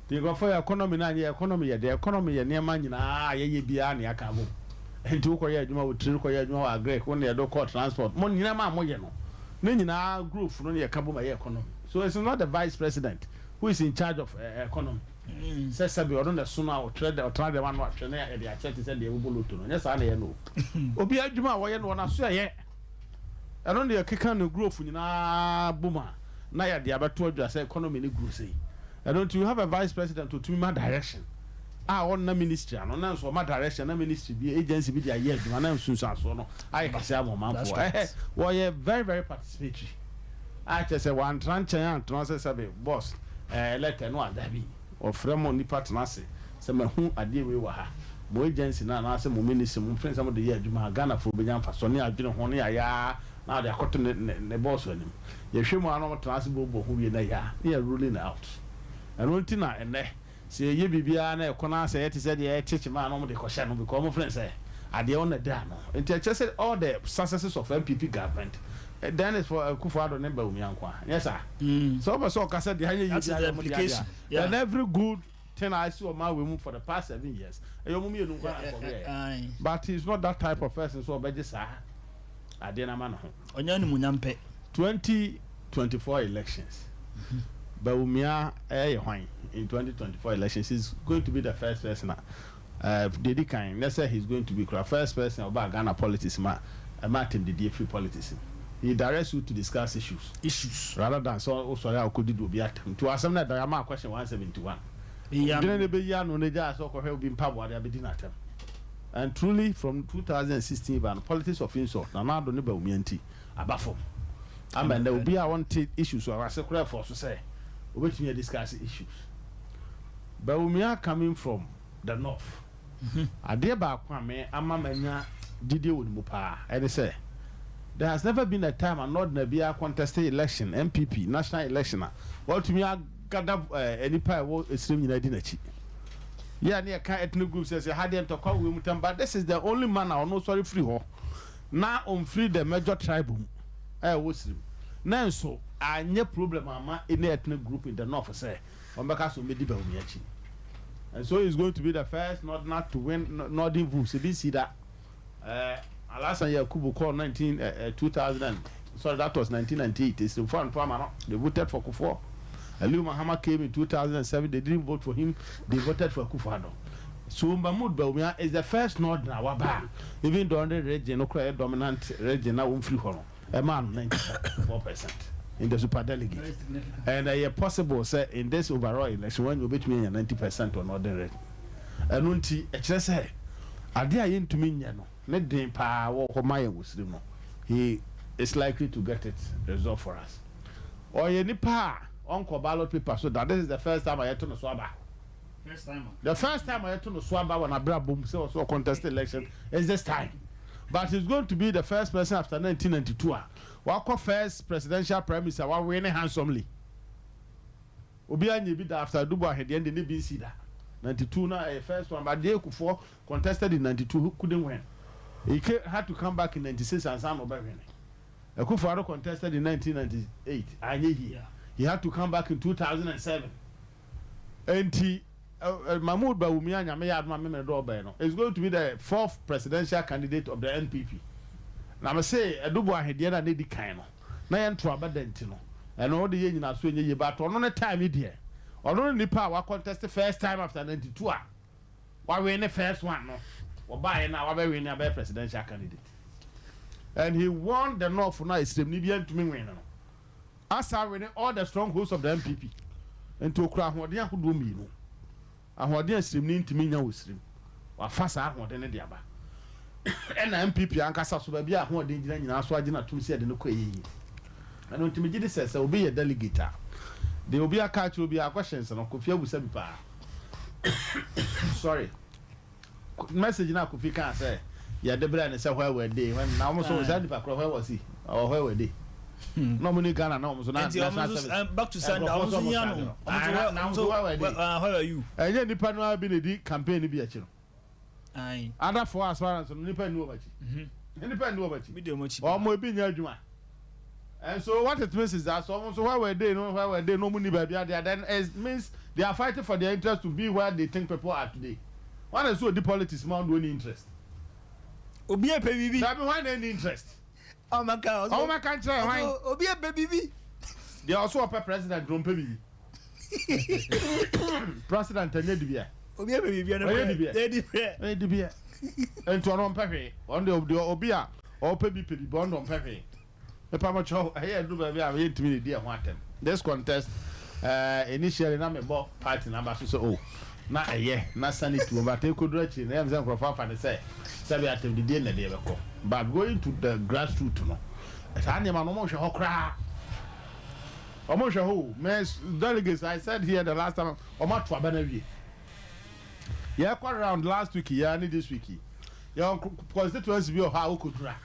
S3: Nti nkurɔfoɔ yɛ economy na yɛ economy yɛ deɛ, economy yɛ nneɛma nyinaa a yɛyɛ biara na yɛaka bɔ mu. Nti wokɔyɛ adwuma wɔ tiri, wokɔyɛ adwuma wɔ agric, wo ne yɛde kɔ transport mo, nneɛma a moyɛ no ne nyinaa growth no ne yɛka bɔ mu ɛyɛ economy. So it's not the vice president who is in charge of economy sɛ sɛbi ɔno na ɛso no a ɔtwerɛ dɛ ɔtena dɛm ano atwerɛ ne yɛde akyɛ te sɛ deɛ ɛbobɔ lotto no. Nyɛ saa na ɛyɛ no. Obi adwuma a wɔyɛ no wɔ n'aso ɛyɛ ɛno ne yɛkeka no growth nyinaa bom a, na yɛde abɛto adwa sɛ economy ne grow sei. Ɛno nti you have a vice president otumi ma direction a ɔnna ministry ano na nso ɔma direction na ministry bi, agency bi de ayɛ adwuma na nsunsuansoɔ no ayɛ kɛse ama ɔmanfoɔ. Ɛhɛ, wɔyɛ very very participatory a kyerɛ sɛ wantena nkyɛn antena sɛ sɛbe boss letter no ada bi ɔfrɛ mo nipa tena ase sɛ mahu adeɛ wei wɔ ha, mo agency no anaasɛ mo ministry mo mfɛn sɛ mo de yɛ adwuma a, Ghanafoɔ bɛnya mfasoɔ ne adwene ho ne ayɛ na ɔde akɔto ne boss anim. Yɛhwɛ mu a, na ɔmo tena ase bɔbɔ ho wie na yɛ a ne yɛ ruling out. Ɛno nti na ɛnɛ sɛ yɛyɛ biribiara na ɛkɔ na sɛ yɛte sɛ deɛ ɛkyekye maa na ɔmo de kɔhyɛ no because ɔmo fɛn sɛ adeɛ ɔno da no. Nti ɛkyɛ sɛ all the successes of NPP government then is for Akufo-Addo ne Bawumia nko a nyɛ saa sɛ ɔbɛ sɛ ɔkasa deɛ anyɛ yie bi ayɛ ɔmo deɛ adeɛ. Then every good thing I see ɔmo awɛ mu for the past 7 years, ɛyɛ ɔmo mmienu nko a nkɔmɔ yɛ. But he is not that type of person so ɔbɛgye saa adeɛ n'ama ne ho.
S1: Ɔnyɛ animuonyam pɛ.
S3: 2024 elections, Bawumia ɛyɛ hwan in 2024 elections? He is going to be the first person a deɛ di kan ne sɛ he is going to be kura first person ɔba Ghana politics ma ɛma atɛmdidie free politics. He directs you to discuss issues
S1: issues
S3: rather than sɛ ɔsɔre a ɔkɔdidi obi atɛm. Nti asɛm no ɛda ama question 171 dwene ne bɛyi ano ne gyaa sɛ ɔkɔhwɛ obi mpaboa de abɛdi n'atɛm. And truly, from 2016 ba no, politics of insult na Nana Addo ne Bawumia nti aba fam ama ɛnɛ obi a wɔnte issues a wase koraa ɛfɔ so sɛ obetumi discuss issues. Bawumia coming from the north, adeɛ baako a me ama manya gyidie wɔ ne mu paa ɛne sɛ there has never been a time a northern biara contested election, NPP national election, a wɔtumi agada nipa a ɛwɔ esirim nyinaa di n'akyi. Yɛ ne yɛka ethnic group sɛ ha deɛ ntɔkwa wɔ mu tam, but this is the only man a ɔno sɔre firi hɔ na ɔmfiri the major tribe mu a ɛwɔ sirim na nso anyɛ problem ama any ethnic group in the north sɛ wɔn bɛka so wɔn bɛdi Bawumia akyi. And so he is going to be the first northerner to win northern votes. Ebi si da Alhassan Yakubu called 19 2000 and, sorry, that was 1998. Esirimfo anto ama no, they voted for Kufuor. Aliu Mahama came in 2007, they didn't vote for him, they voted for Akufo-Addo. So Mahmood Bawumia is the first northern a waba a even though ɔne region no koraa yɛ dominant region na wɔmfiri hɔ no, ɛmaa no 94% in the super delegate, and ɛyɛ possible sɛ in this overall election wɔn obetumi anya 90% wɔ northern region. Ɛno nti ɛkyerɛ sɛ adeɛ a yɛntumi nyɛ no ne den paa wɔ hɔ ma yɛn wɔ sirim no, he is likely to get it resolved for us. Ɔyɛ nipa a ɔnkɔ ballot paper so that this is the first time a yɛto no so aba. The first time a yɛto no so aba wɔ n'abrabɔ mu sɛ ɔsɛ contest election is this time, but he's going to be the first person after 1992 a wakɔ first presidential primaries a wawin ne handsomely. Obiara nye bi da after Adu Boahen deɛ, ne bi nsi da. 92 na ɛyɛ first one, but deɛ Kufuor contested in 92 couldn't win. He had to come back in 96 ansa na ɔbɛ win. Akufo-Addo contested in 1998, anyɛ yie. He had to come back in 2007. Nti Mahmood Bawumia, Nyame yɛ adom a memene dɛ ɔbɛn no, is going to be the fourth presidential candidate of the NPP. Na me se Adu Boahen deɛ na ne di kan no na yɛn to aba da nti no, ɛno ɔde yɛ nyina so nyɛ yie, but ɔno ne time yi deɛ, ɔno ne nipa a wa contest first time after 92 a wawin ne first one no, wɔbaayɛ na wabɛwin ne abɛyɛ presidential candidate, and he won the north na esiremni bi ntumi win no, asa win all the strongholds of the NPP. Nti okura ahoɔden ahodoɔ mmienu, ahoɔden a esiremni ntumi nya wɔ sirim, wafa saa ahoɔden no de aba, ɛna NPP ankasa so baabi a ahoɔden gyina nyinaa so agye na tum sɛ ɛde no kɔ yie. Ɛno ntumi gye de sɛ obi yɛ delegate a, deɛ obi aka akyerɛ obi a questions no, Kofi abusa bi paa. Sorry, message na Kofi kan sɛ yɛde brɛ ne sɛ where were they when na wɔn so saa nipa korɔ, where was he or where were they? Na wɔn ni Ghana na wɔn so na
S1: nti ɔmo
S3: national
S1: nso
S3: service
S1: back to sender. Ɔmo nso nya no, ɔmo nso
S3: Na wɔn nso where were they?
S1: Where were you?
S3: Ɛnyɛ nipa no ara bi na di campaign bi akyi no.
S1: Ayi.
S3: Other four aspirants no, nipa ni wɔn akyi, nipa ni wɔn akyi.
S1: Bi de ɔmo akyi.
S3: Ɔmo ebi nyɛ adwuma, and so what it means is that so ɔmo so where were they no, where were they no, ɔmo ni baabi adeɛ, then it means they are fighting for their interest to be where they think people are today. Wɔn na so odi politics ma ɔmo any interest.
S1: Obi epɛ bibi.
S3: Dabi, wɔn na any interest.
S1: Ɔmo ka.
S3: Ɔmo ma ka nkyerɛ wɔn.
S1: Obi epɛ bibi.
S3: Deɛ ɔso ɔpɛ president no, ɔmpɛ bibi. President ɛnyɛ dibia.
S1: Obi epɛ bibi ɛna.
S3: Ɔyɛ dibia.
S1: Ɛyɛ dibia.
S3: Ɛyɛ dibia, nti ɔno ɔmpɛ hwee. Ɔno deɛ obi a ɔpɛ bi pɛ bi, ɔno deɛ ɔmpɛ hwee. Nipa mo kyɛw, ɛyɛ ɛdu baabi a yɛntumi ne di ɛho atɛm. This contest, initially na mebɔ party naba so sɛ o na ɛyɛ na sanity wɔ, but ekoduru akyiri na ɛyɛ sɛ nkurɔfoɔ afa ne sɛ sɛbi atɛmdidie na ɛdeɛ bɛkɔ, but going to the grassroot no, saa nneɛma no, ɔmo nhwɛ hɔ koraa, ɔmo nhwɛ hɔ o. Mɛ delegates, I said here the last time, ɔmo ato aba na wie, yɛkɔ round last week yɛ ne this week yi, yɛ constituency bi wɔ hɔ a wokɔdura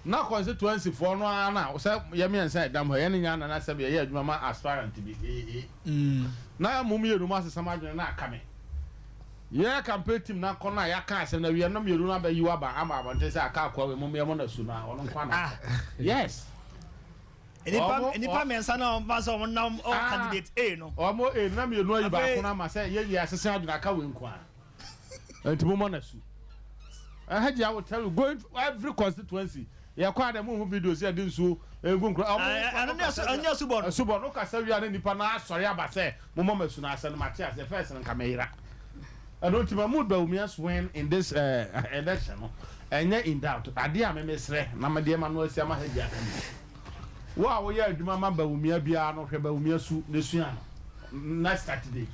S3: na constituency foɔ no ara na sɛ yɛ mmiɛnsa ɛdam hɔ, yɛne nya nana sɛ yɛyɛ adwuma ma aspirant bi ee na mo mmienu mu asesam adwene na aka me yɛ campaign team na kɔ no a yɛaka asɛm na wie no, mmienu no abɛyi waba ama abɔnten sɛ aka akɔ wei mo yɛ mo na su na ɔno nkwa na yes.
S1: Nipa nipa mmiɛnsa na ɔmo fa sɛ ɔmo nam ɔ candidate A no.
S3: Ɔmo e na mmienu ayi baako na ama sɛ yɛyi asese adwene aka wei nko a, nti mo mɔ na su. Ɛhɛgye, I will tell you, going to every constituency yɛkɔ a dɛ mo hu videos yɛde nsuo egu nkura.
S1: Ɛno ne ɛso ɛnyɛ asubɔ no.
S3: Asubɔ no kasa wia ne nipa na asɔre aba sɛ mo mɔ ma su na asɛ no ma te ase first no nka mɛyera. Ɛno nti Mahmood Bawumia's win in this election no ɛnyɛ in doubt. Adeɛ a memesrɛ na mede ma no asi ama ha gyi aka mi, wo a woyɛ adwuma ma Bawumia biara no, hwɛ Bawumia su ne sua no next Saturday.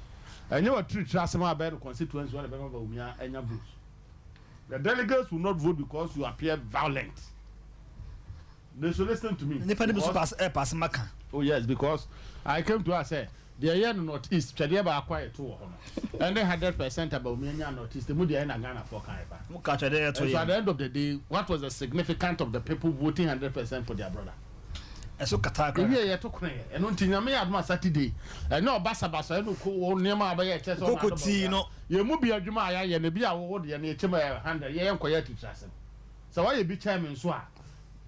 S3: Ɛnyɛ watiritiri asɛm a bɛyɛ no constituency wɔn na bɛma Bawumia anya vote. The delegates will not vote because you appear violent. They should listen to me.
S1: Nipa ne bi so pass ɛ pass maka.
S3: Oh yes, because I came to us say deɛ ɛyɛ no North East twɛdeɛ baako a yɛto wɔ hɔ no, ɛne 100% Bawumia nya North East mu deɛ, ɛna Ghana fɔ kan ɛba.
S1: Mo ka twɛdeɛ yɛ to
S3: And so at
S1: yɛ.
S3: the end of the day, what was the significance of the people voting 100% for their brother?
S1: Ɛso kata akora.
S3: Ebi yɛ yɛto kwan yɛ. Ɛno nti Nyame yɛ adom a Saturday ɛnyɛ ɔbasabasa ɛno ko wɔ nneɛma a bɛyɛ ɛkyɛ sɛ ɔma
S1: Koko
S3: adom
S1: tii
S3: ɔbra.
S1: no.
S3: Yɛn mu bi adwuma a yɛayɛ no bi a wɔwɔ deɛ no yɛkyɛ mu ɛyɛ 100, yɛyɛ nkɔyɛ atitiri asɛm sɛ wayɛ bi kyɛn me nso a,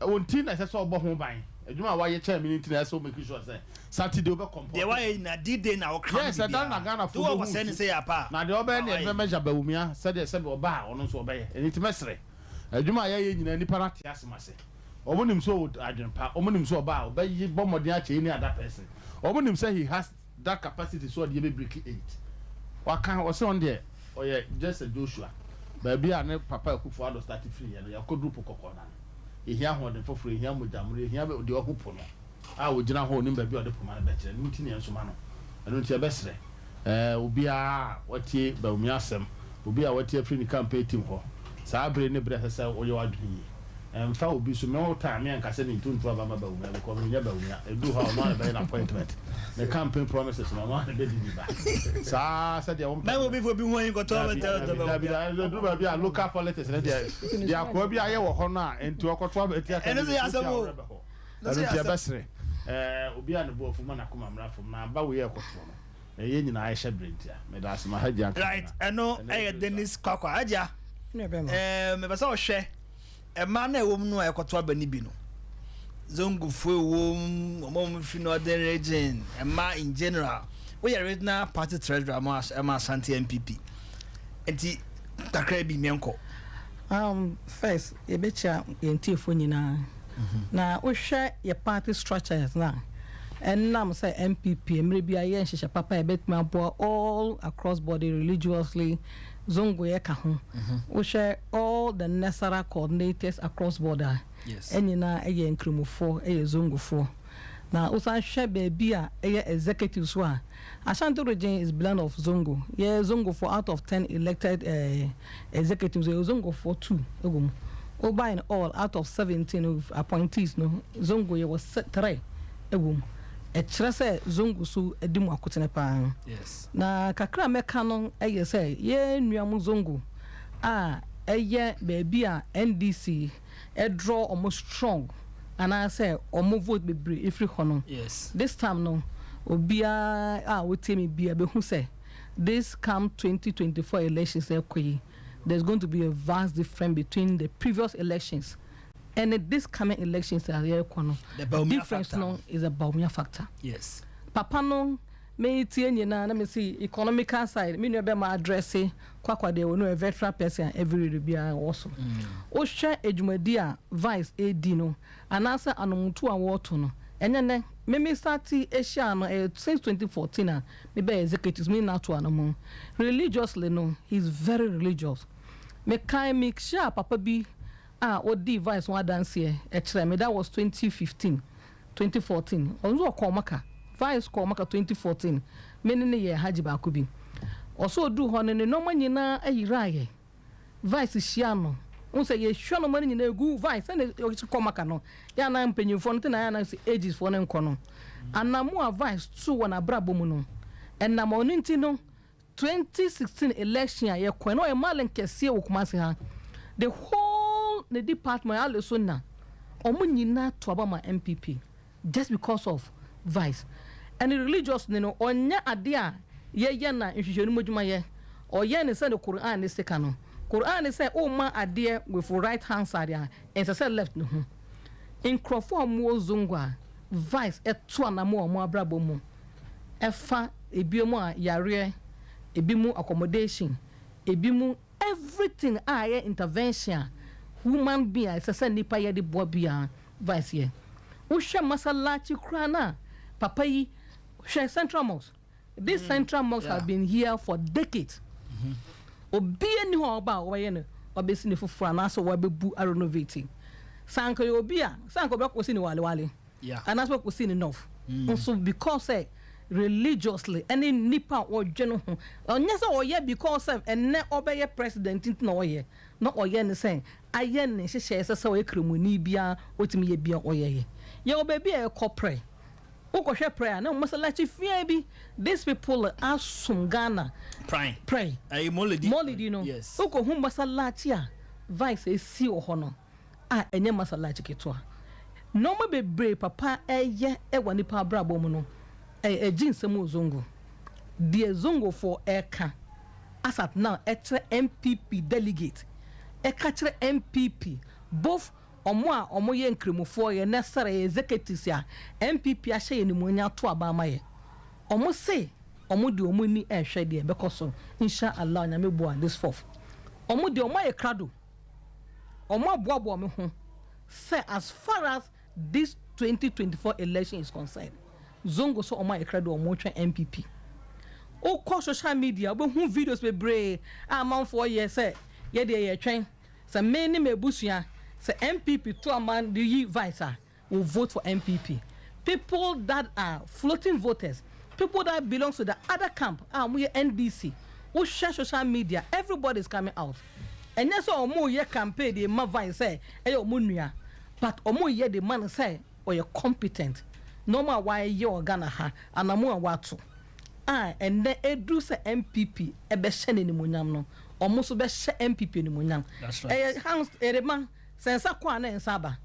S3: wɔn ti na ɛsɛ sɛ ɔbɔ ho ban. Adwuma a wayɛ kyɛn me no nti na ɛsɛ sɛ ɔmake sure sɛ Saturday wobɛ comport.
S1: Deɛ wayɛ na D-Day na ɔka.
S3: Yes, ɛda na Ghana fo
S1: bɛhu.
S3: bɛhu
S1: Sɛ ne sɛ yɛ apa.
S3: Na deɛ ɔbɛyɛ ne ɛbɛ mɛgya Bawumia sɛdeɛ sɛbi ɔba a ɔno nso ɔbɛyɛ. Ɛno nti mɛsrɛ, adwuma a yɛyɛ nyinaa, nipa no ate asɛm ase. Ɔmo nim sɛ ɔwɔ adwene pa, ɔmo nim sɛ ɔba a ɔbɛyi bɔ mmɔden akyɛ any other person. Ɔmo nim sɛ he has that capacity so ɔde yɛ bɛ break eight. Waka ɔsɛ ɔno deɛ Ɔyɛ just a Joshua. Baabi a ne papa Akufo Addo start firi yɛ no, yɛakɔduru po kɔkɔɔ no ano. Yɛhia ahoɔden foforɔ, yɛhia mogya mono, yɛhia deɛ ɔho po no a ɔgyina hɔ a ɔnim baabi a ɔde poma no bɛkyerɛ. Ɛno nti na yɛnsoma no. Ɛno nti yɛbɛsrɛ obiara a watie Bawumia asɛm, obi a watie afiri ne campaign team hɔ, saa bere ne bere a ɛsɛ sɛ woyɛ w'adwene yie. Ɛmfa obi so, me wo time me anka sɛ mentu nto aba ma Bawumia because menyɛ Bawumia. Ɛduru hɔ a ɔno ara na ɛbɛyɛ n'appointment. Ne campaign promises no ɔno ara na ɛbɛdi bi ba. Saa sɛdeɛ wompɛ
S1: no. Obi fo bi ho ayi nkɔtɔ
S3: Dabi, dabi, dabi, dabi, ɛduru baabi a local politics no deɛ, deɛ akoa bi ayɛ wɔ hɔ no a, nti ɔkɔto aba tia
S1: Ɛno nso yɛ asɛm o.
S3: Ɛno nti yɛbɛsrɛ obi a ne bo afu ma n'akoma mmra fam na aba wei a ɛkɔtoɔ no, ɛyɛ nyinaa ɛhyɛ berɛ ntia. Meda ase ma Hajia nka
S1: Right, ɛno ɛyɛ Dennis Kwakwa. Hajia, mepɛ sɛ ɔhwɛ mmaa no a ɛwɔ mu no a ɛkɔto aba no bi no. Zongofoɔ ɛwɔ mu, wɔn a wɔfi Northern Region, mmaa in general. Woyɛ regional party treasurer ma ɛma Ashanti NPP. Nti kakra bi meɛnkɔ.
S4: First, yɛbɛkyia yɛn tiefoɔ nyinaa. Na wohwɛ yɛ party structures no a, ɛnam sɛ NPP mmerɛ bi ayɛ nhyehyɛ papa a ɛbɛtumi aboa all across body religiously, Zongo yɛ ka ho. Wohwɛ all the Nesara coordinators across border, ɛnyinaa ɛyɛ Nkramofoɔ, ɛyɛ Zongofoɔ. Na wosan hwɛ baabi a ɛyɛ executive so a, Ashanti Region is blend of Zongo. Yɛ Zongofoɔ out of 10 elected executives, yɛ Zongofoɔ 2 ɛwɔ mu. Woba in all out of 17 appointees no, Zongo yɛwɔ 3 ɛwɔ mu. Ɛkyerɛ sɛ Zongo so di mu akotene paa. Na kakra a mɛka no yɛ sɛ yɛn nua mu Zongo a ɛyɛ baabi a NDC draw ɔmo strong anaasɛ ɔmo vote bebree efiri hɔ no, this time no obiara a wotie me bia bɛhu sɛ this come 2024 elections ɛkɔ yi, there's going to be a vast difference between the previous elections and this coming elections a yɛrekɔ no.
S1: The Bawumia
S4: difference
S1: factor.
S4: No is a Bawumia factor. Papa no metie nyinaa na mesi economical side, me nua bɛma address Kwakwa deɛ, wɔno a veteran person a every radio biara wɔ so. Wohwɛ adwumadi a Vice edi no anaasɛ anomoto a wɔreto no, ɛnyɛ nɛ meme start ahyia no, ɛyɛ since 2014 a mebɛyɛ executives, me nyinaa to ano mu. Religiously no, he is very religious. Mekae mehyia papa bi a ɔdii Vice ho adanseɛ ɛkyerɛ me, that was 2015, 2014. Ɔno nso ɔkɔɔ Maka. Vice kɔɔ Maka 2014. Me ne ne yɛ hajj baako bi. Ɔsɛ ɔduu hɔ no, ne nneɛma nyinaa ayiraayɛ. Vice hyia no n sɛ yɛhwɛ nneɛma no nyinaa egu Vice sɛne ɔsi kɔ Maka no, yɛ anan mpanyinfoɔ no te na yɛ anan sɛ ages foɔ no nkɔ no anamo a Vice tu wɔ n'abrabɔ mu no, ɛnam ɔno nti no 2016 election a yɛkɔ no, ɔyɛ malin kɛseɛ wɔ Kumasi ha. The whole ne department ale so na ɔmo nyinaa to aba ma NPP just because of Vice. Ɛne religious ne no, ɔnyɛ adeɛ a yɛyɛ na nhwehwɛnu mu adwuma yɛ. Ɔyɛ ne sɛ ne Quran ne sika no, Quran ne sɛ ɔma adeɛ with right hand side a ɛnsɛ sɛ left ne ho. Nkurɔfoɔ a wɔwɔ Zongo a Vice ɛto anamo a wɔn abrabɔ mu ɛfa ebi mu a yareɛ, ebi mu accommodation, ebi mu everything a ɛyɛ intervention a human being a ɛsɛ sɛ nipa yɛ de boa biara, Vice yɛ. Wohwɛ masalachi koraa na papa yi hwɛ Central Mosque. This Central Mosque has been here for decades. Obiara ni hɔ a ɔba a wɔbɛyɛ no, ɔbɛsi ne foforɔ anaasɛ wɔbɛbu arenovate. Sanka yɛ obi a sanka ɔbɛkɔsi ne walewale anaasɛ ɔkɔsi ne north nso, because sɛ religiously ɛne nipa a ɔdwe no ho, ɔnyɛ sɛ ɔyɛ because sɛ ɛnɛ ɔbɛyɛ president nti na ɔyɛ na ɔyɛ ne sɛ ayɛ ne nhyehyɛeɛ sɛ ɔyɛ kremoni biara ɔtumi yɛ bia ɔyɛ yɛ. Yɛwɔ baabi a ɛkɔ prɛ, wokɔhwɛ prɛ a na masalachi fia bi, these people asom Ghana.
S1: Prime.
S4: Prɛ.
S1: Ɛyɛ Molidi.
S4: Molidi no. Wokɔhu masalachi a Vice esi wɔ hɔ no a, ɛnyɛ masalachi ketewa. Nneɛma bebree papa ɛyɛ ɛwɔ nipa abrabɔ mu no, ɛyɛ ɛgye nsɛm wɔ Zongo. Deɛ Zongofoɔ ɛka as at now ɛkyerɛ NPP delegate, ɛka kyerɛ NPP, both ɔmo a ɔmo yɛ nkramofoɔ, yɛ nɛsɛrɛ, yɛ executives a NPP ahyɛ yɛ nimuonya ato aba ama yɛ, ɔmo se ɔmo de ɔmo ani ɛrehwɛ deɛ ɛbɛkɔ so. Insha Allah, Nyame boa, this fourth, ɔmo deɛ ɔmo ayɛ krado, ɔmo aboaboa ɔmo ho sɛ as far as this 2024 election is concerned, Zongo so ɔmo ayɛ krado, ɔmo twɛn NPP. Wokɔ social media, wobɛhu videos bebree a amanfoɔ yɛ sɛ yɛdeɛ yɛtwɛn sɛ me ne m'abusua, sɛ NPP to ama de yi vice a, will vote for NPP. People that are floating voters, people that belong to the other camp a wɔyɛ NDC, wohwɛ social media, everybody is coming out. Ɛnyɛ sɛ wɔn yɛ campaign de ma vice sɛ ɛyɛ wɔn nua, but wɔn yɛ de ma no sɛ ɔyɛ competent. Nneɛma a wayɛ wɔ Ghana ha, anamo a wato a ɛnɛ edu sɛ NPP ɛbɛhyɛ n'animonyam no, wɔn nso bɛhyɛ NPP animonyam.
S1: That's right.
S4: Ɛyɛ hands ɛrema sɛ nsa kɔ a na nsa aba.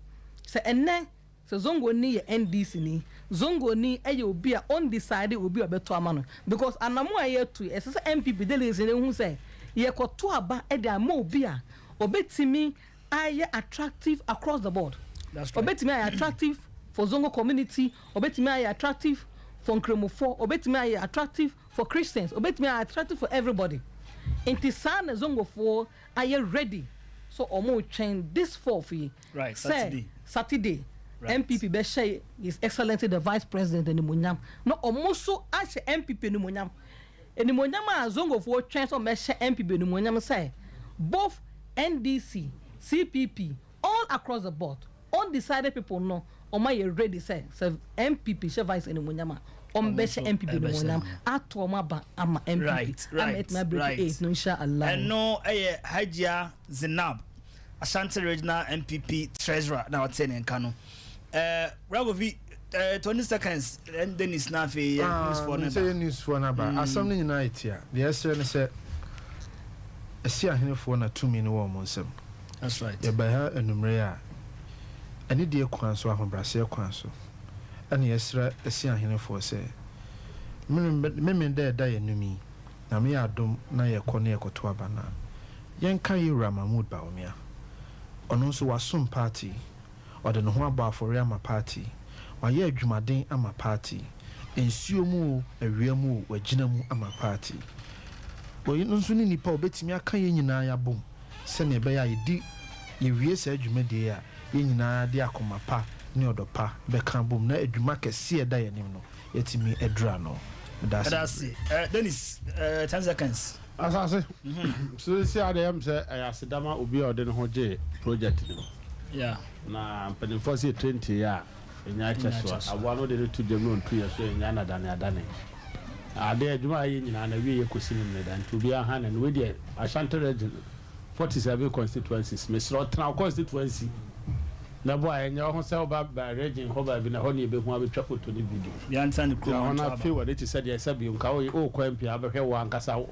S4: Sɛ ɛnɛ sɛ Zongo ni yɛ NDC ni, Zongo ni ɛyɛ obi a undecided, obi a ɔbɛto ama no, because anamo a yɛto, ɛsɛ sɛ NPP delegates ne hu sɛ yɛkɔto aba ɛde ama obi a obetumi ayɛ attractive across the board.
S1: That's right.
S4: Obetumi ayɛ attractive for Zongo community, obetumi ayɛ attractive for Nkramofoɔ, obetumi ayɛ attractive for Christians, obetumi ayɛ attractive for everybody. Nti saa na Zongofoɔ ayɛ ready so ɔmo twɛn this fourth yi sɛ
S1: Saturday.
S4: Saturday NPP bɛhyɛ His Excellency the Vice President animonyam na ɔmo nso ahyɛ NPP animonyam. Animonyam a Zongofoɔ twɛn sɛ ɔmo bɛhyɛ NPP animonyam sɛ both NDC, CPP, all across the board, undecided people no, ɔmo ayɛ ready sɛ NPP hyɛ vice animonyam a, ɔmo bɛhyɛ
S1: nso
S4: NPP
S1: ɛbɛhyɛ
S4: animonyam ato ɔmo aba ama NPP ama ɛtumi abreak eight no, inshallah.
S1: Ɛno ɛyɛ Hajia Zinab, Ashanti Regional NPP treasurer, na ɔte ne nka no. Ragovi, 20 seconds ɛn Dennis, na afei yɛ newsfoɔ no
S2: sɛ
S1: ba.
S2: Yɛ newsfoɔ no aba. Asɛm no nyinaa yɛ tia deɛ ɛsrɛ no sɛ ɛsi ahenefoɔ na tumi no wɔ ɔmo nsɛm.
S1: That's right.
S2: Yɛba ha anummerɛ a, ɛne deɛ kwan so, ahobrɛaseɛ kwan so, ɛne yɛsrɛ ɛsi ahenefoɔ sɛ memene dɛ ɛda yɛnum yi na meyɛ adom na yɛkɔ ne yɛkɔto aba no a, yɛnka yɛwura Mahmud Bawumia. Ɔno nso wasom party, ɔde ne ho abɔ afɔre ama party, wayɛ adwumaden ama party, nsuo mu o, awia mu o, wagyina mu ama party. Ɔyi no nso ne nipa a obɛtumi aka yɛn nyinaa yɛabom sɛnea ɛbɛyɛ a yɛdi yɛwie saa dwumadie a, yɛn nyinaa de akoma pa ne ɔdɔ pa bɛka bom na adwuma kɛseɛ ɛda yɛn anim no yɛtumi adura no. Meda ase.
S1: Ɛda ase. Dennis, 10 seconds.
S3: Asase so si adeɛ m sɛ ɛyɛ asedama obi a ɔde ne ho gye project no mu. Na mpanimfoɔ sɛ yɛtire ntie a ɛnya kyɛ so a, aboa no wode no to gyam na ɔntu yɛ so, ɛnya nadane adane adeɛ. Adwuma a yɛ nyinaa na wie yɛ kɔsi no mmerɛ nti obiara ha na no. Wei deɛ, Ashanti Region, 47 constituencies, mesrɛ ɔtena wo constituency na bɔ a ɛnyɛ wo ho sɛ woba ba region hɔ baabi na hɔ ne yɛbɛhu abɛtwa photo ne video.
S1: Yɛnsa ne
S3: gyina
S1: kurom
S3: hɔ
S1: nto
S3: na
S1: aba.
S3: afei wɔde te sɛ deɛ sɛ bio nka wokɔ MP a, wobɛhwɛ wo ankasa.